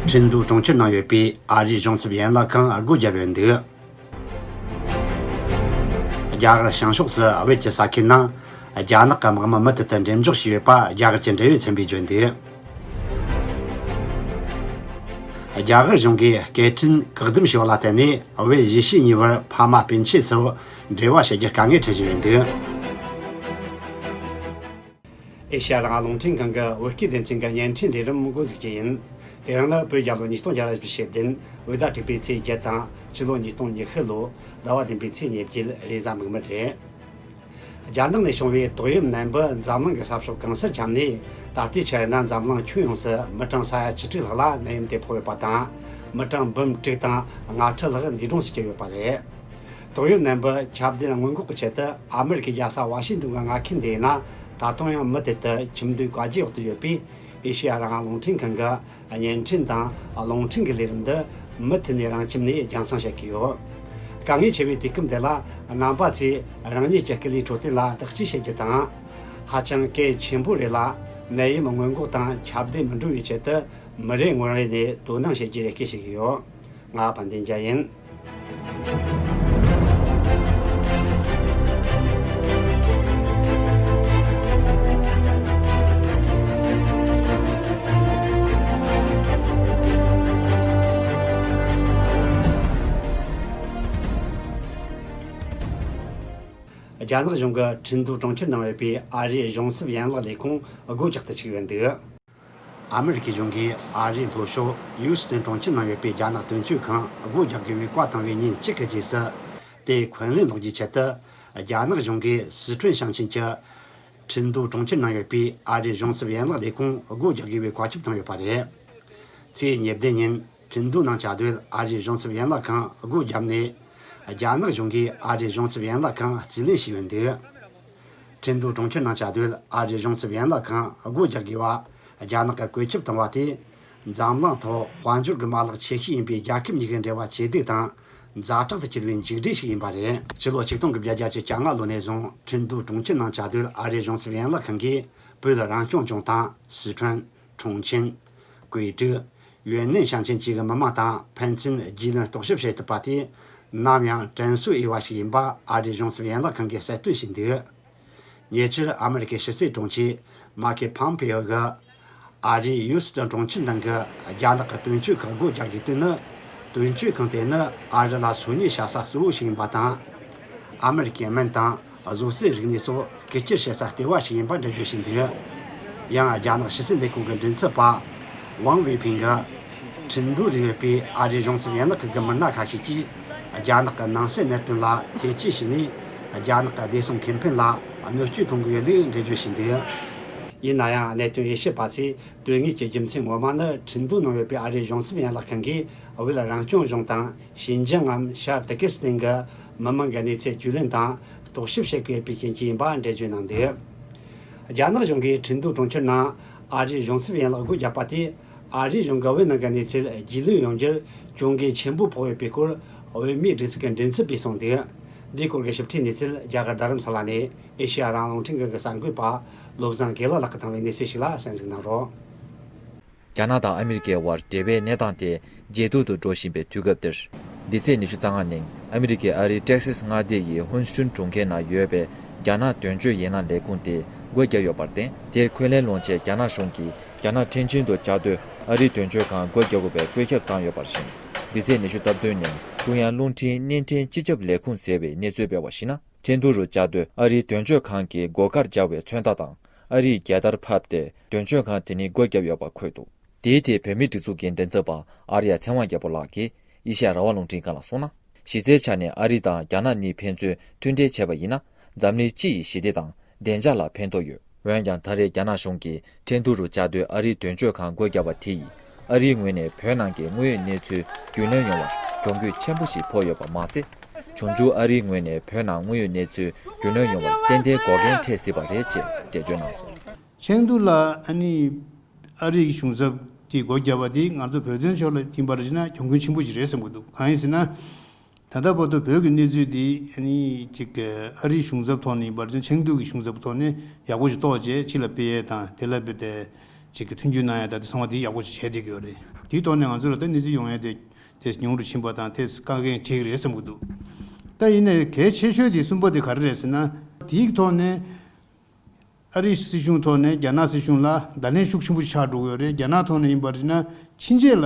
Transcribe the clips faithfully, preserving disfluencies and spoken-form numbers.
ཁྲིན་ཏུའུ་གྲོང་ཁྱེར་ནང་ཡོད་པའི་ཨ་རིའི་གཞུང་ཚབ་ཡན་ལག་ཁང་སྒོ་བརྒྱབ་ཡོད་འདུག་རྒྱ་གར་བྱང་ཕྱོགས་སུ་བོད་ཀྱི་ས་ཁུལ་ནང་རྒྱ་ནག་གི་དམག་མི་མུ་མཐུད་དུ་འགྲེམས་འཇོག་བྱས་ཡོད་པ་རྒྱ་གར་གྱི་འབྲེལ་ཡོད་ཚན་པས་བརྗོད་འདུག་རྒྱ་གར་གཞུང་གིས་སྐད་འཕྲིན་བཀག་སྡོམ་བྱས་པ་ལ་བརྟེན་ནས་བོད་གཞིས་བྱེས་གཉིས་བར་ཕ་མ་སྤུན་མཆེད་ཚོར་འབྲེལ་བ་བྱེད་རྒྱུར་དཀའ་ངལ་འཕྲད་བཞིན་ཡོད་འདུག་ཨེ་ཤེ་ཡ་རང་དབང་རླུང་འཕྲིན་ཁང་གི་བོད་སྐད་སྡེ་ཚན་གྱི་བརྙན་འཕྲིན་ལས་རིམ་འགོ་འཛུགས་རྒྱུ་ཡིན། དེ་རིང་ནི་བོད་རྒྱལ་ལོ་ཉིས་སྟོང་བརྒྱ་ར་བཞི་བཅུ་ཞེ་བདུན་བོད་ཟླ་དྲུག་པའི་ཚེས་བརྒྱད་དང་ཕྱི་ལོ་ཉིས་སྟོང་ཉི་ཤུ་ལོ་ཟླ་བ་བདུན་པའི་ཚེས་ཉེར་བརྒྱད་རེས་གཟའ་མིག་དམར་རེད། རྒྱ་ནག་ནས་བྱུང་བའི་ཏོག་དབྱིབས་ནད་འབུ་འཛམ་གླིང་གི་ས་ཕྱོགས་གང་སར་ཁྱབ་ནས། ད་ལྟའི་ཆར་ན་འཛམ་གླིང་ཁྱོན་ཡོངས་སུ་མི་གྲངས་ས་ཡ་བཅུ་དྲུག་ལྷག་ལ་ནད་ཡམས་དེ་ཕོག་ཡོད་པ་དང་། མི་གྲངས་འབུམ་དྲུག་དང་ལྔ་ཁྲི་ལྷག་འདས་གྲོངས་སུ་གྱུར་ཡོད་པ་རེད། ཏོག་དབྱིབས་ནད་འབུ་ཁྱབ་གདལ་སྔོན་འགོག་གི་ཆེད་དུ་ཨ་མི་རི་ཀའི་རྒྱལ་ས་ཝ་ཤིང་ཏོན་གྱི་མངའ་ཁུལ་འདིའི་ནང་ད་དུང་ཡང་མུ་མཐུད་དུ་ཁྱིམ་སྡོད་བཀའ་རྒྱའི་འོག་ཏུ་ཡོད་པའི་ཨེ་ཤེ་ཡ་རང་དབང་རླུང་འཕྲིན་ཁང་གི་བརྙན་འཕྲིན་དང་རླུང་འཕྲིན་གྱི་ལས་རིམ་འདི་མུ་མཐུད་ནས་རང་ཁྱིམ་ནས་རྒྱང་སྲིང་བྱེད་ཀྱི་ཡོད། དཀའ་ངལ་ཆེ་བའི་དུས་སྐབས་འདི་ལ་རྣམ་པ་ཚོས་རང་ཉིད་ཀྱི་སྐུ་ལུས་འཕྲོད་བསྟེན་ལ་བརྟག་དཔྱད་བྱེད་རྒྱུ་དང་། ཧ་ཅང་གལ་ཆེན་པོ་རེད་ལ། ནད་ཡམས་སྔོན་འགོག་དང་ཁྱབ་གདལ་མི་འགྲོ་བའི་ཆེད་དུ་མི་རེ་ངོ་རེ་ནས་དོ་སྣང་བྱེད་རྒྱུའི་རེ་སྐུལ་ཞུ་གི་ཡོད། ང་དཔལ་ལྡན་རྒྱལ་ཡིན། རྒྱ་ནག་གཞུང་གིས་ཁྲིན་ཏུའུ་གྲོང་ཁྱེར་ནང་ཡོད་པའི་ཨ་རིའི་གཞུང་ཚབ་ཡན་ལག་ལས་ཁུངས་སྒོ་རྒྱག་ཏུ་བཅུག་ཡོད་འདུག་ཨ་མི་རི་ཀའི་གཞུང་གིས་ཨ་རིའི་ལྷོ་ཕྱོགས་ཡུ་སི་ཏན་གྲོང་ཁྱེར་ནང་ཡོད་པའི་རྒྱ་ནག་དོན་གཅོད་ཁང་སྒོ་རྒྱག་དགོས་པའི་བཀའ་བཏང་བའི་ཉིན་གཅིག་གི་རྗེས་སུ། དེའི་འཁོན་ལན་སློག་རྒྱུའི་ཆེད་དུ། རྒྱ་ནག་གཞུང་གིས་སི་ཁྲོན་ཞིང་ཆེན་གྱི་ཁྲིན་ཏུའུ་གྲོང་ཁྱེར་ནང་ཡོད་པའི་ཨ་རིའི་གཞུང་ཚབ་ཡན་ལག་ལས་ཁུངས་སྒོ་རྒྱག་དགོས་པའི་བཀའ་ཁྱབ་བཏང་ཡོད་པ་རེད། ཚེས་ཉེར་བདུན་ཉིན་ཁྲིན་ཏུའུ་ནང་བཅའ་སྡོད་ཨ་རིའི་གཞུང་ཚབ་ཡན་ལག་ཁང་སྒོ་བརྒྱབ་ནས། རྒྱ་ནག་གཞུང་གིས་ཨ་རིའི་གཞུང་ཚབ་ཡན་ལག་ཁང་རྩིས་ལེན་བྱས་ཡོད་འདུག་ཁྲིན་ཏུའུ་གྲོང་ཁྱེར་ནང་བཅའ་སྡོད་ཨ་རིའི་གཞུང་ཚབ་ཡན་ལག་ཁང་སྒོ་རྒྱག་དགོས་པ་རྒྱ་ནག་གིས་བཀོད་ཁྱབ་བཏང་བ་དེ། འཛམ་གླིང་ཐོག་དཔལ་འབྱོར་གྱི་མ་ལག་ཆེ་ཤོས་ཡིན་པའི་རྒྱལ་ཁབ་གཉིས་ཀྱི་འབྲེལ་བ་ཇེ་སྡུག་དང་ཛ་དྲག་ཏུ་གྱུར་བའི་མཇུག་འབྲས་ཤིག་ཡིན་པ་རེད། ཕྱི་ལོ་ཆིག་སྟོང་དགུ་བརྒྱ་བརྒྱད་ཅུ་གྱ་ལྔ་ལོ་ནས་བཟུང་ཁྲིན་ཏུའུ་གྲོང་ཁྱེར་ནང་བཅའ་སྡོད་ཨ་རིའི་གཞུང་ཚབ་ཡན་ལག་ཁང་གིས་བོད་ལ་རང་སྐྱོང་ལྗོངས་དང་སི་ཁྲོན། ཁྲུང་ཆིན། ཀུའེ་ཀྲི། ཡུན་ནན་ཞིང་ཆེན་བཅས་ཀྱི་མི་དམངས་དང་ཕན་ཚུན་རྒྱུས་ལོན་རྟོག་ཞིབ་བྱེད་ཐུབ་པ་དེ་ནམ་ཡང་དྲན་གསོ་འོས་པ་ཞིག་ཡིན་པ་ཨ་རིའི་གཞུང་ཚབ་ཡན་ལག་ཁང་གིས་གསལ་སྟོན་བྱས་འདུག་ཉེ་ཆར་ཨ་མི་རི་ཀའི་ཕྱི་སྲིད་དྲུང་ཆེ་མཱ་ཁེ་ཕམ་པེ་ཨོ་གིས་ཨ་རིའི་ཡུ་སི་ཏན་གྲོང་ཁྱེར་ནང་གི་རྒྱ་ནག་གི་དོན་གཅོད་ཁང་སྒོ་རྒྱག་དགོས་དོན་ནི། དོན་གཅོད་ཁང་དེ་ནི་ཨ་རི་ལ་སོ་ཉུལ་བྱ་ས་གཙོ་བོ་ཞིག་ཡིན་པ་དང་། ཨ་མི་རི་ཀའི་སྨན་དང་བཟོ་རྩལ་རིག་གནས་སོགས་བསྒྱུར་བཅོས་བྱེད་ས་ལྟེ་བ་ཞིག་ཡིན་པ་འགྲེལ་བརྗོད་བྱས་འདུག་ཡང་རྒྱ་ནག་ཕྱི་སྲིད་ལས་ཁུངས་ཀྱི་མགྲིན་ཚབ་པ་ཝང་ཝེ་ཕིང་གིས། ཁྲིན་ཏུའུ་རུ་ཡོད་པའི་ཨ་རིའི་གཞུང་ཚབ་ཡན་ལག་ཁང་གི་མི་སྣ་ཁ་ཤས་ཀྱིས་རྒྱ་ནག་གི་ནང་སྲིད་གནད་དོན་ལ་ཐེ་ཇུས་བྱས་ནས། རྒྱ་ནག་གི་བདེ་སྲུང་ཁེ་ཕན་ལ་གནོད་སྐྱོན་གཏོང་གི་ཡོད་ལུགས་འགྲེལ་བརྗོད་བྱས་འདུག་ཡིན་ན་ཡང་གནད་དོན་དབྱེ་ཞིབ་པ་ཚོས་དོན་དངོས་ཀྱི་རྒྱུ་མཚན་ངོ་མ་ནི་ཁྲིན་ཏུའུ་ནང་ཡོད་པའི་ཨ་རིའི་གཞུང་ཚབ་ཡན་ལག་ཁང་གིས་བོད་རང་སྐྱོང་ལྗོངས་དང་ཞིན་ཅང་ངམ་ཤར་ཏུར་ཀི་སི་ཐན་གྱི་མི་མང་གི་གནས་ཚུལ་རྒྱུས་ལོན་དང་རྟོག་ཞིབ་བྱེད་དགོས་པའི་རྐྱེན་གྱིས་ཡིན་པ་འགྲེལ་བརྗོད་གནང་འདུག་རྒྱ་ནག་གཞུང་གིས་ཁྲིན་ཏུའུ་གྲོང་ཁྱེར་ནང་ཨ་རིའི་གཞུང་ཚབ་ཡན་ལག་སྒོ་བརྒྱབ་པ་དེས། ཨ་རིའི་གཞུང་གིས་བོད་ནང་གི་གནས་ཚུལ་རྒྱུས་ལོན་ཡོང་རྒྱུར་གྱོང་གུན་ཆེན་པོ་ཕོག་ཡོད་པའི་སྐོར་བོད་མིའི་སྒྲིག་འཛུགས་ཀྱི་མགྲིན་ཚབ་པས་གསུངས་འདུག་འདིའི་སྐོར་གྱི་ཞིབ་ཕྲའི་གནས་ཚུལ་རྒྱ་གར་རྡ་རམ་ས་ལ་ནས་ཨེ་ཤེ་ཡ་རང་དབང་རླུང་འཕྲིན་ཁང་གི་གསར་འགོད་པ་བློ་བཟང་དགེ་ལགས་ལགས་ཀྱིས་བཏང་བའི་གནས་ཚུལ་ཞིག་ལ་གསན་གཟིགས་གནང་རོགས། རྒྱ་ནག་དང་ཨ་མི་རི་ཀའི་དབར་འབྲེལ་བའི་གནས་སྟངས་དེ་ཇེ་སྡུག་ཏུ་འགྲོ་བཞིན་པའི་དུས་སྐབས་འདིར། འདི་ཚེས་ཉི་ཤུ་རྩ་ལྔ་ཉིན་ཨ་མི་རི་ཀའི་ཨ་རིའི་ཏེག་སིས་མངའ་སྡེ་ཡི་ཧུན་སུན་གྲོང་ཁྱེར་ནང་ཡོད་པའི་རྒྱ་ནག་དོན་གཅོད་ཡན་ལག་ལས་ཁུངས་དེ་སྒོ་བརྒྱབ་ཡོད་པར་བརྟེན། དེར་འཁོན་ལན་སློང་ཆེད་རྒྱ་ནག་གཞུང་གིས་རྒྱ་ནག་ཁྲེང་ཆིང་དུ་བཅའ་སྡོད་ཨ་རིའི་དོན་གཅོད་ཁང་སྒོ་རྒྱག་དགོས་པའི་བཀོད་ཁྱབ་བཏང་ཡོད་པར་བཞིན། འདི་ཚེས་ཉི་ཤུ་རྩ་བདུན་ཉིན་ཀྲུང་དབྱང་རླུང་འཕྲིན་བརྙན་འཕྲིན་སྤྱི་ཁྱབ་ལས་ཁུངས་ཟེར་བས་གནས་ཚུལ་སྤེལ་བར་གཞིགས་ན། ཁྲེང་ཏུའུ་རུ་བཅའ་སྡོད་ཨ་རིའི་དོན་གཅོད་ཁང་གི་སྒོ་ཁར་སྦྱར་བའི་མཚོན་རྟགས་དང་ཨ་རིའི་རྒྱལ་དར་ཕབ་སྟེ་དོན་གཅོད་ཁང་དེ་ནི་སྒོ་བརྒྱབ་ཡོད་པ་འཁོད་འདུག་དེའི་ཐད་བོད་མིའི་སྒྲིག་འཛུགས་ཀྱི་མགྲིན་ཚབ་པ་ཨར་ཡ་ཚེ་དབང་རྒྱལ་པོ་ལགས་ཀྱིས་ཨེ་ཤེ་ཡ་རང་དབང་རླུང་འཕྲིན་ཁང་ལ་གསུངས་ན། གཞི་རྩའི་ཆ་ནས་ཨ་རི་དང་རྒྱ་ནག་གཉིས་ཕན་ཚུན་མཐུན་འབྲེལ་བྱས་པ་ཡིན་ན། འཛམ་གླིང་སྤྱི་ཡི་ཞི་བདེ་དང་བདེ་འཇགས་ལ་ཕན་ཐོགས་ཡོད། འོན་ཀྱང་ད་རེས་རྒྱ་ནག་གཞུང་གིས་ཁྲེང་ཏུའུ་རུ་བཅའ་སྡོད་ཨ་རིའི་དོན་གཅོད་ཁང་སྒོ་བརྒྱབ་པ་དེ་ཡིས་ཨ་རིའི་ངོས་ནས་བོད་ནང་གི་དངོས་ཡོད་གནས་ཚུལ་རྒྱུས་ལོན་ཡོང་བར་གྱོང་གུད་ཆེན་པོ་ཞིག་ཕོག་ཡོད་པ་མ་ཟད། འབྱུང་འགྱུར་ཨ་རིའི་ངོས་ནས་བོད་ནང་དངོས་ཡོད་གནས་ཚུལ་རྒྱུས་ལོན་ཡོང་བར་ཏན་ཏན་འགོག་རྐྱེན་འཕྲད་སྲིད་པ་རེད་ཅེས་འགྲེལ་བརྗོད་གནང་སོང་། ཁྲེང་ཏུའུ་ལ་ཨ་ནི་ཨ་རིའི་གཞུང་ཚབ་དེ་སྒོ་བརྒྱབ་པ་དེ་ང་ཚོ་བོད་དོན་ཕྱོགས་ལ་ཡིན་པར་བྱས་ན་གྱོང་གུན་ཆེན་པོ་ཞིག་རེད་བསམ་གྱི་འདུག་གང་ཡིན་ཟེར་ན། ད་ལྟ་བར་དུ་བོད་ཀྱི་གནས་ཚུལ་འདི་ཨ་ནི་ཅིག་ཨ་རིའི་གཞུང་ཚབ་ཐོག་ནས་ཡིན་པར་བྱས་ན་ཁྲེང་ཏུའུ་གི་གཞུང་ཚབ་ཐོག་ནས་ཡག་པོ་ཞིག་རྟོགས་བྱས་ཕྱི་ལ་སྤེལ་ཡས་དང་དེ་ལ་དཔེ་དེ་ ཅིག་གི་མཐུན་འགྱུར་གནང་ཡ་དང་དེ་ཚང་མ་དེ་ཡག་པོ་ཞིག་བྱས་བསྡད་ཀྱི་ཡོད་རེད། དེའི་ཐོག་ནས་ང་ཚོ་ལ་ད་གནས་ཚུལ་ཡོང་ཡ་དེ་དེ་ཉུང་རུ་ཕྱིན་པ་དང་དེ་དཀའ་ངལ་འཕྲད་ཀྱི་རེད་བསམ་གྱི་འདུག་ད་ཡིན་ནའི་གལ་ཆེ་ཤོས་དེ་གསུམ་པ་དེ་ག་རེ་རེད་ཟེར་ན། དེའི་ཐོག་ནས་ཨ་རིའི་སྲིད་གཞུང་ཐོག་ནས་རྒྱ་ནག་སྲིད་གཞུང་ལ་བརྡ་ལན་ཤུགས་ཆེན་པོ་ཆགས་འགྲོ་གི་ཡོད་རེད། རྒྱ་ནག་ཐོག་ནས་ཡིན་པ་རེད་ན་ཕྱིན་ཆད་ལ་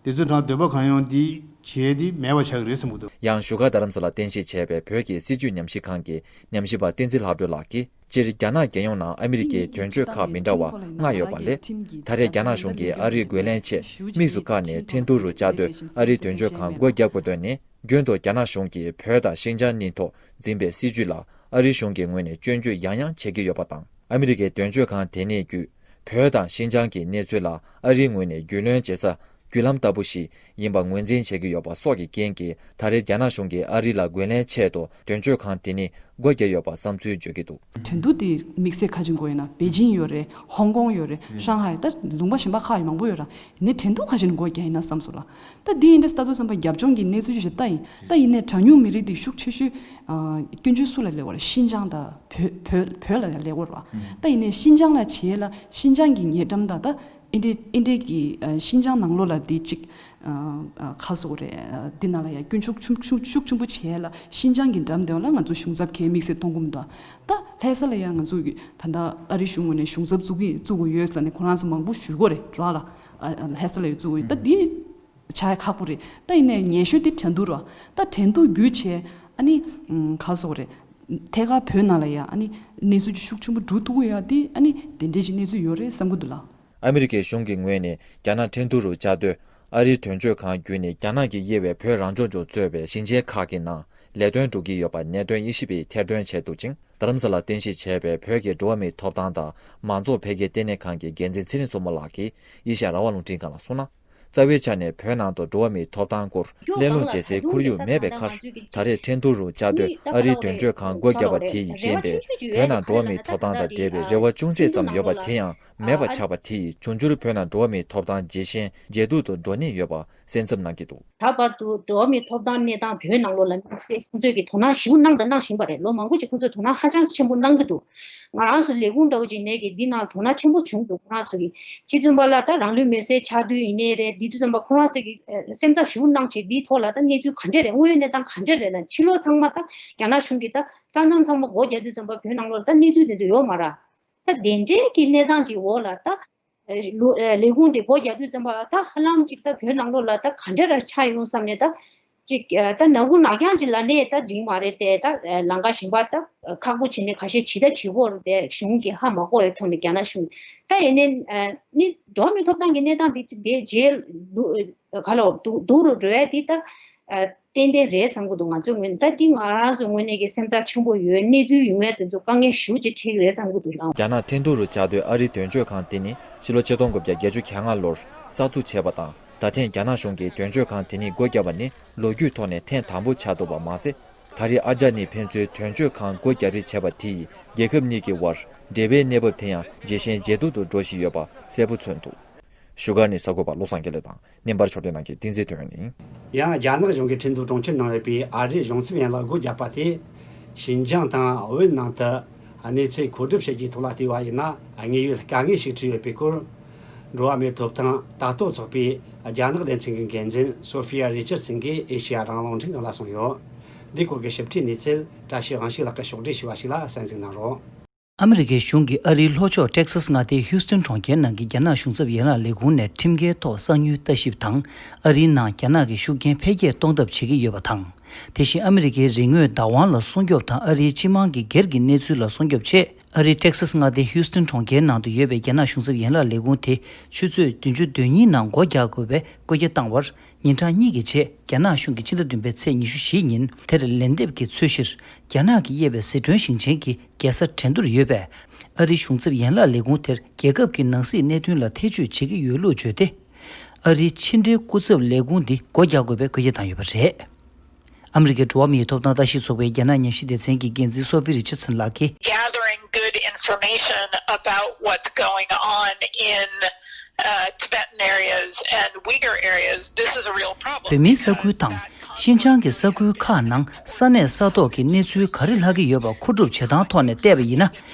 དེ་ཚོའི་ཐོག་འདོད་པ་གང་ཡོང་དེ་བྱས་ཏེ་མེད་པ་ཆགས་ཀྱི་རེད་བསམ་གྱི་འདུག་ཡང་བཞུགས་སྒར་རྡ་རམ་ས་ལ་རྟེན་གཞི་བྱས་པའི་བོད་ཀྱི་སྲིད་བྱུས་ཉམས་ཞིབ་ཁང་གི་ཉམས་ཞིབ་པ་བསྟན་འཛིན་ལྷག་སྒྲོན་ལགས་ཀྱིས། སྤྱིར་རྒྱ་ནག་རྒྱལ་ཡོངས་ནང་ཨ་མི་རི་ཀའི་དོན་གཅོད་ཁག་མི་འདྲ་བ་ལྔ་ཡོད་པ་ལས། ད་རེས་རྒྱ་ནག་གཞུང་གིས་ཨ་རིའི་རྒོལ་ལན་ཆེད་དམིགས་སུ་བཀར་ནས་ཁྲིན་ཏུའུ་རུ་བཅའ་སྡོད་ཨ་རིའི་དོན་གཅོད་ཁང་སྒོ་བརྒྱབ་དགོས་དོན་ནི། རྒྱུན་དུ་རྒྱ་ནག་གཞུང་གིས་བོད་དང་ཤིན་ཅང་གཉིས་ཐོག་འཛིན་པའི་སྲིད་བྱུས་ལ་ཨ་རིའི་གཞུང་གི་ངོས་ནས་སྐྱོན་བརྗོད་ཡང་ཡང་བྱེད་ཀྱི་ཡོད་པ་དང་། ཨ་མི་རི་ཀའི་དོན་གཅོད་ཁང་དེ་ནས་བརྒྱུད་བོད་དང་ཤིན་ཅང་གི་གནས་ཚུལ་ལ་ཨ་རིའི་ངོས་ནས་རྒྱུས་ལོན་བྱེད་ས་བརྒྱུད་ལམ་ལྟ་བུ་ཞིག་ཡིན་པ་ངོས་འཛིན་བྱེད་ཀྱི་ཡོད་པ་སོགས་ཀྱི་རྐྱེན་གྱིས། ད་རེས་རྒྱ་ནག་གཞུང་གིས་ཨ་རི་ལ་རྒོལ་ལན་ཆེད་དུ་དོན་གཅོད་ཁང་དེ་ནི་སྒོ་བརྒྱབ་ཡོད་པ་བསམ་ཚུལ་བརྗོད་ཀྱི་འདུག་ཁྲིན་ཏུའུ་དེ་དམིགས་བསལ་ཁ་ཅིག་དགོས་ཡིན་ན་པེ་ཅིང་ཡོད་རེད། ཧོང་ཀོང་ཡོད་རེད། ཧྲང་ཧའེ། ད་ལུང་པ་གཞན་པ་ཁག་ཡོད་མང་པོ་ཡོད་ར། ནི་ཁྲིན་ཏུའུ་ཁ་ཅིག་ནི་སྒོ་བརྒྱབ་ཡིན་ན་བསམ་སོང་ལ། ད་འདི་ཡིན་དེ་ལྟ་དུས་ཙམ་པ་རྒྱབ་ལྗོངས་ཀྱི་གནས་ཚུལ་ཅིག་ཞིག་ལྟ་ཡིན། ད་ཡིན་ནའི་གྲངས་ཉུང་མི་རིགས་དེ་ཤུགས་ཆེ་ཤོས་ཨ་སྐྱོན་བརྗོད་སུ་ལ་སླེབས་པ་རེད། ཤིན་ཅང་དང་བོད་བོད་བོད་ལ་སླེབས་པ་རེད་བ། ད་ཡིན་ནའི་ཤིན་ཅང་ལ་བྱས་ལ་ཤིན་ཅང་གི་ཉེ་འགྲམ་དང་ད་ཨིན་ཌི་ཨིན་ཌི་གི་ཨ་ཤིན་ཅང་ནང་ལོགས་ལ་དེ་གཅིག་ཨ་ཨ་ག་ཟེར་དགོས་རེད། ཨ་འདི་ནང་ལ་ཡང་སྐྱོན་ཤུགས་ཆུང་ཤུགས་ཤུགས་ཆེན་པོ་བྱས་ལ་ཤིན་ཅང་གི་འགྲམ་དེ་ལ་ང་ཚོ་གཞུང་ཚབ་གས་དམིགས་བསལ་གཏོང་གི་མི་འདུག་ད་ལྷ་ས་ལ་ཡང་ང་ཚོ་གི་ད་ལྟ་ཨ་རི་གཞུང་ངོས་ནས་གཞུང་ཚབ་བཙུགས་ཀྱི་བཙུགས་དགོས་ཡོད་ལ་ནི་ཁོ་རང་ཚོ་མང་པོ་ཞུ་དགོས་རེད་ར་ལ། ཨ་ཨ་ལྷ་ས་ལ་ཡང་བཙུགས་དགོས་ཡོད། ད་འདི་བྱ་ཡ་ཁག་པོ་རེད། ད་ཡིན་ནའི་ཉེ་ཤོས་དེ་ཁྲིན་ཏུའུ་ར། ད་ཁྲིན་ཏུའུ་བརྒྱུད་བྱས་ཨ་ནི་ཨམ་ག་ཟེར་དགོས་རེད། ཐད་ཀར་བོད་ནང་ལ་ཡང་ཨ་ནི་གནས་ཚུལ་ཅིག་ཤུགས་ཆེན་པོ་འགྲོ་ཐུབ་ཀྱི་ཡོད་དེ་ཨ་ནི་དེ་འདྲའི་ཅིག་གནས་ཚུལ་ཡོད་རེད་བསམ་གྱི་འདུག་ལགས། ཨ་མི་རི་ཀའི་གཞུང་གི་ངོས་ནས་རྒྱ་ནག་ཁྲིན་ཏུའུ་རུ་བཅའ་སྡོད་ཨ་རིའི་དོན་གཅོད་ཁང་བརྒྱུད་ནས་རྒྱ་ནག་གིས་དབྱེ་བའི་བོད་རང་སྐྱོང་ལྗོངས་གཙོས་པའི་ཞིང་ཆེན་ཁག་གི་ནང་ལས་དོན་སྒྲུབ་ཀྱི་ཡོད་པ་གནད་དོན་དབྱེ་ཞིབ་པས་ཐེར་འདོན་བྱས་འདུག་ཅིང་། རྡ་རམ་ས་ལར་རྟེན་གཞི་བྱས་པའི་བོད་ཀྱི་འགྲོ་བ་མིའི་ཐོབ་ཐང་དང་མང་གཙོ་འཕེལ་རྒྱས་ལྟེ་གནས་ཁང་གི་འགན་འཛིན་ཚེ་རིང་མཚོ་མོ་ལགས་ཀྱིས་ཨེ་ཤ་ཡ་རང་དབང་རླུང་འཕྲིན་ཁང་ལ་གསུངས་ན། རྩ་བའི་ཆ་ནས་བོད་ནང་དུ་འགྲོ་བ་མིའི་ཐོབ་ཐང་སྐོར་གླེང་སློང་བྱེད་སའི་ཁོར་ཡུག་མེད་པའི་ཁར། ད་རེས་ཁྲིན་ཏུའུ་རུ་བཅའ་སྡོད་ཨ་རིའི་དོན་གཅོད་ཁང་སྒོ་བརྒྱབ་པ་དེ་ཡིས་རྐྱེན་པས་བོད་ནང་འགྲོ་བ་མིའི་ཐོབ་ཐང་དང་འབྲེལ་བའི་རེ་བ་ཅུང་ཟད་ཙམ་ཡོད་པ་དེ་ཡང་མེད་པ་ཆགས་པ་དེ་ཡིས་འབྱུང་འགྱུར་བོད་ནང་འགྲོ་བ་མིའི་ཐོབ་ཐང་ཇེ་ཞན་ཇེ་སྡུག་ཏུ་འགྲོ་ཉེན་ཡོད་པ་སེམས་འཚབ་གནང་གི་འདུག་ད་བར་དུ་འགྲོ་བ་མིའི་ཐོབ་ཐང་གནས་སྟངས་བོད་ནང་ལོགས་ལ་དམིགས་བསལ་ཁོང་ཚོས་ཀྱི་དོ་སྣང་ཞེ་པོ་གནང་དང་གནང་བཞིན་པ་རེད། ལོ་མང་པོ་ཅིག་ཁོང་ཚོས་དོ་སྣང་ཧ་ཅང་ཆེན་པོ་གནང་གི་འདུག་ང་རང་ཚོ་ལས་ཁུངས་འདྲ་བོ་ཅིག་ནས་ཀྱི་འདི་ནང་དོ་སྣང་ཆེན་པོ་བྱུང་འདུག་ཁོ་རང་ཚོ་གི་ཕྱི་ཚུན་པ་ལ་ད་རང་ལུས་མེར་སྲེག་ཆགས་དུས་ཡིན་ནའི་རེད། འདི་དུས་ཙམ་པ་ཁོ་རང་ཚོ་གི་ཨ་སེམས་འཚབ་ཞེ་པོ་གནང་བྱས་འདིའི་ཐོག་ལ་ད་གནས་ཚུལ་ག་འདྲས་རེད། དངོས་ཡོད་གནས་སྟངས་ག་འདྲས་རེད་ལ་ཕྱི་ལོགས་ཚང་མ་ད་རྒྱ་ནག་གཞུང་གི་ད་ས་མཚམས་ཚང་མ་སྒོ་རྒྱག་དུས་ཙམ་པ་བོད་ནང་ལོགས་ལ་ད་གནས་ཚུལ་དེ་ཚོ་ཡོད་མ་རེད། ད་དེ་འདྲས་ཀྱི་གནས་སྟངས་ཅིག་འོག་ལ་ད། ལོ་ལས་ཁུངས་དེ་སྒོ་རྒྱག་དུས་ཙམ་པ་ད་ཧ་ལམ་ཅིག་ད་བོད་ནང་ལོགས་ལ་ད་ག་འདྲ་ར་ཆགས་ཡོང་བསམ་ནས་ད་ཅིག་ད་ནག་ཁུང་ནག་རྐྱང་ཅིག་ལབ་ནས་ད་འགྲིག་མ་རེད་དེ། ད་ལམ་ཁ་གཞན་པ་ད་ཁག་པོ་བྱས་ནས་ཁ་ཤས་བྱེད་ད་བྱེད་དགོས་རེད་དེ། གཞུང་གིས་ཧ་མ་གོ་བའི་ཐོག་ནས་རྒྱ་ནག་གཞུང་ད་ཡིན་ནས་ནི་འགྲོ་བ་མིའི་ཐོབ་ཐང་གི་གནས་སྟངས་དེ་ཅིག་དེ་རྗེས་ག་ལ་སྡུག་རུ་འགྲོ་ཡ་དེ་ད། ཏན་ཏན་རེད་བསམ་གྱི་འདུག་ང་ཚོའི་ངོས་ནས་ད་འདི་ང་རང་ཚོའི་ངོས་ནས་ཀྱི་སེམས་འཚབ་ཆེན་པོ་ཡོད། གནས་ཚུལ་ཡོང་ཡ་དེ་ཚོ་དཀའ་ངལ་ཞེ་པོ་ཅིག་འཕྲད་ཀྱི་རེད་བསམ་གྱི་འདུག་ལགས། རྒྱ་ནག་ཁྲིན་ཏུའུ་རུ་བཅའ་སྡོད་ཨ་རིའི་དོན་གཅོད་ཁང་དེ་ནི་ཕྱི་ལོ་ཆིག་སྟོང་དགུ་བརྒྱ་བརྒྱད་ཅུ་གྱ་ལྔ་ལོར་གསར་འཛུགས་བྱས་པ་དང་། ད་ཐེངས་རྒྱ་ནག་གཞུང་གིས་དོན་གཅོད་ཁང་དེ་ཉིད་སྒོ་བརྒྱབ་པ་ནི་ལོ་རྒྱུས་ཐོག་ནས་ཐེངས་དང་པོ་ཆགས་འདུག་པ་མ་ཟད། ད་རེས་ཨ་ཅག་གཉིས་ཕན་ཚུན་དོན་གཅོད་ཁང་སྒོ་རྒྱག་རེས་བྱས་པ་དེ་ཡིས་རྒྱལ་ཁབ་གཉིས་ཀྱི་དབར་འབྲེལ་བའི་གནས་བབ་དེ་ཡང་ཇེ་ཞན་ཇེ་སྡུག་ཏུ་འགྲོ་བཞིན་ཡོད་པ་གསལ་པོ་མཚོན་འདུག་བཞུགས་སྒར་ནས་གསར་འགོད་པ་བློ་བཟང་དགེ་ལེགས་དང་། བརྙན་པར་ཕྱོགས་སྒྲིག་གནང་མཁན་བསྟན་འཛིན་དོན་ཡོད་ཡིན། ཡང་རྒྱ་ནག་གཞུང་གིས་ཁྲིན་ཏུའུ་གྲོང་ཁྱེར་ནང་ཡོད་པའི་ཨ་རིའི་གཞུང་ཚབ་ཡན་ལག་སྒོ་བརྒྱབ་པ་དེས། ཞིན་ཅང་དང་བོད་ནང་དུ་གནས་ཚུལ་མཁོ་སྒྲུབ་བྱེད་རྒྱུའི་ཐོག་ལ་བལྟས་པ་ཡིན་ན། དངོས་ཡོད་དཀའ་ངལ་ཞིག་འཕྲད་ཡོད་པའི་སྐོར། འགྲོ་བ་མིའི་ཐོབ་ཐང་ལྟ་རྟོག་ཚོགས་པའི་རྒྱ་ནག་སྡེ་ཚན་གྱི་འགན་འཛིན་སོ་ཧྥི་ཡ་རི་ཅར་སན་གྱིས་ཨེ་ཤེ་ཡ་རང་དབང་རླུང་འཕྲིན་ཁང་ལ་གསུངས་ཡོད། འདིའི་སྐོར་གྱི་ཞིབ་ཕྲའི་གནས་ཚུལ་བཀྲ་ཤིས་དབང་ཕྱུག་ལགས་ཀྱིས་ཕྱོགས་སྒྲིག་ཞུས་པ་ཞིག་ལ་གསན་གཟིགས་གནང་རོགས། ཨ་མི་རི་ཀའི་གཞུང་གིས་ཨ་རིའི་ལྷོ་ཕྱོགས་ཏེག་སཱས་མངའ་སྡེའི་ཧིའུ་སྟན་གྲོང་ཁྱེར་ནང་གི་རྒྱ་ནག་གཞུང་ཚབ་ཡན་ལག་ལས་ཁུངས་ནས་ཁྲིམས་འགལ་ཐོག་གསང་ཉུལ་ལྟ་ཞིབ་དང་། ཨ་རིའི་ནང་རྒྱ་ནག་གི་ཤུགས་རྐྱེན་འཕེལ་རྒྱས་གཏོང་ཐབས་བྱེད་ཀྱི་ཡོད་པ་དང་། དེ་བཞིན་ཨ་མི་རི་ཀའི་རིག་དངོས་བདག་དབང་ལ་སྲུང་སྐྱོབ་དང་ཨ་རིའི་སྤྱི་དམངས་ཀྱི་སྒེར་གྱི་གནས་ཚུལ་ལ་སྲུང་སྐྱོབ་ཆེད། ཨ་རིའི་ཏེག་སཱས་མངའ་སྡེའི་ཧིའུ་སྟན་གྲོང་ཁྱེར་ནང་དུ་ཡོད་པའི་རྒྱ་ནག་གཞུང་ཚབ་ཡན་ལག་ལས་ཁུངས་དེ་ཆུ་ཚོད་བདུན་ཅུ་དོན་གཉིས་ནང་སྒོ་རྒྱག་དགོས་པའི་བཀོད་རྒྱ་བཏང་བར། ཉིན་གྲངས་གཉིས་ཀྱི་རྗེས་རྒྱ་ནག་གཞུང་གིས་ཕྱི་ཟླ་བདུན་པའི་ཚེས་ཉི་ཤུ་བཞི་ཉིན་དེར་ལན་འདེབས་ཀྱི་ཚོས་གཞིར། རྒྱ་ནག་གིས་དབྱེ་བའི་ཟི་ཁྲོན་ཞིང་ཆེན་གྱི་རྒྱལ་ས་ཁྲེང་ཏུར་ཡོད་པའི་ཨ་རིའི་གཞུང་ཚབ་ཡན་ལག་ལས་ཁུངས་དེར་རྒྱལ་ཁབ་ཀྱི་ནང་སྲིད་གནད་དོན་ལ་ཐེ་བྱུས་བྱེད་ཀྱི་ཡོད་ལུགས་བརྗོད་དེ། ཨ་རིའི་ཕྱི་འབྲེལ་སྐུ་ཚབ་ལས་ཁུངས་འདི་སྒོ་རྒྱག་དགོས་པའི་བཀོད་རྒྱ་བཏང་ཡོད་པ་རེད། ཨ་མི་རི་ཀའི་འགྲོ་བ་མིའི་ཐོབ་ཐང་ལྟ་ཞིབ་ཚོགས་པའི་རྒྱ་ནག་ཉམས་ཞིབ་སྡེ་ཚན་གྱི་འགན་འཛིན་སོ་ཕི་རི་ཆར་སན་ལགས་ཀྱིས། Gathering good information about what's going on in uh, Tibetan areas and Uyghur areas, this is a real problem. བོད་མིའི་ས་ཁུལ་དང་ ཤིན་ཅང་གི་ས་ཁུལ་ཁག་ནང་ས་གནས་ས་ཐོག་གི་གནས་ཚུལ་ག་རེ་ལྷག་གི་ཡོད་པ་མཁོ་སྒྲུབ་བྱེད་སྟངས་ཐོག་ནས་བལྟས་པ་ཡིན་ན།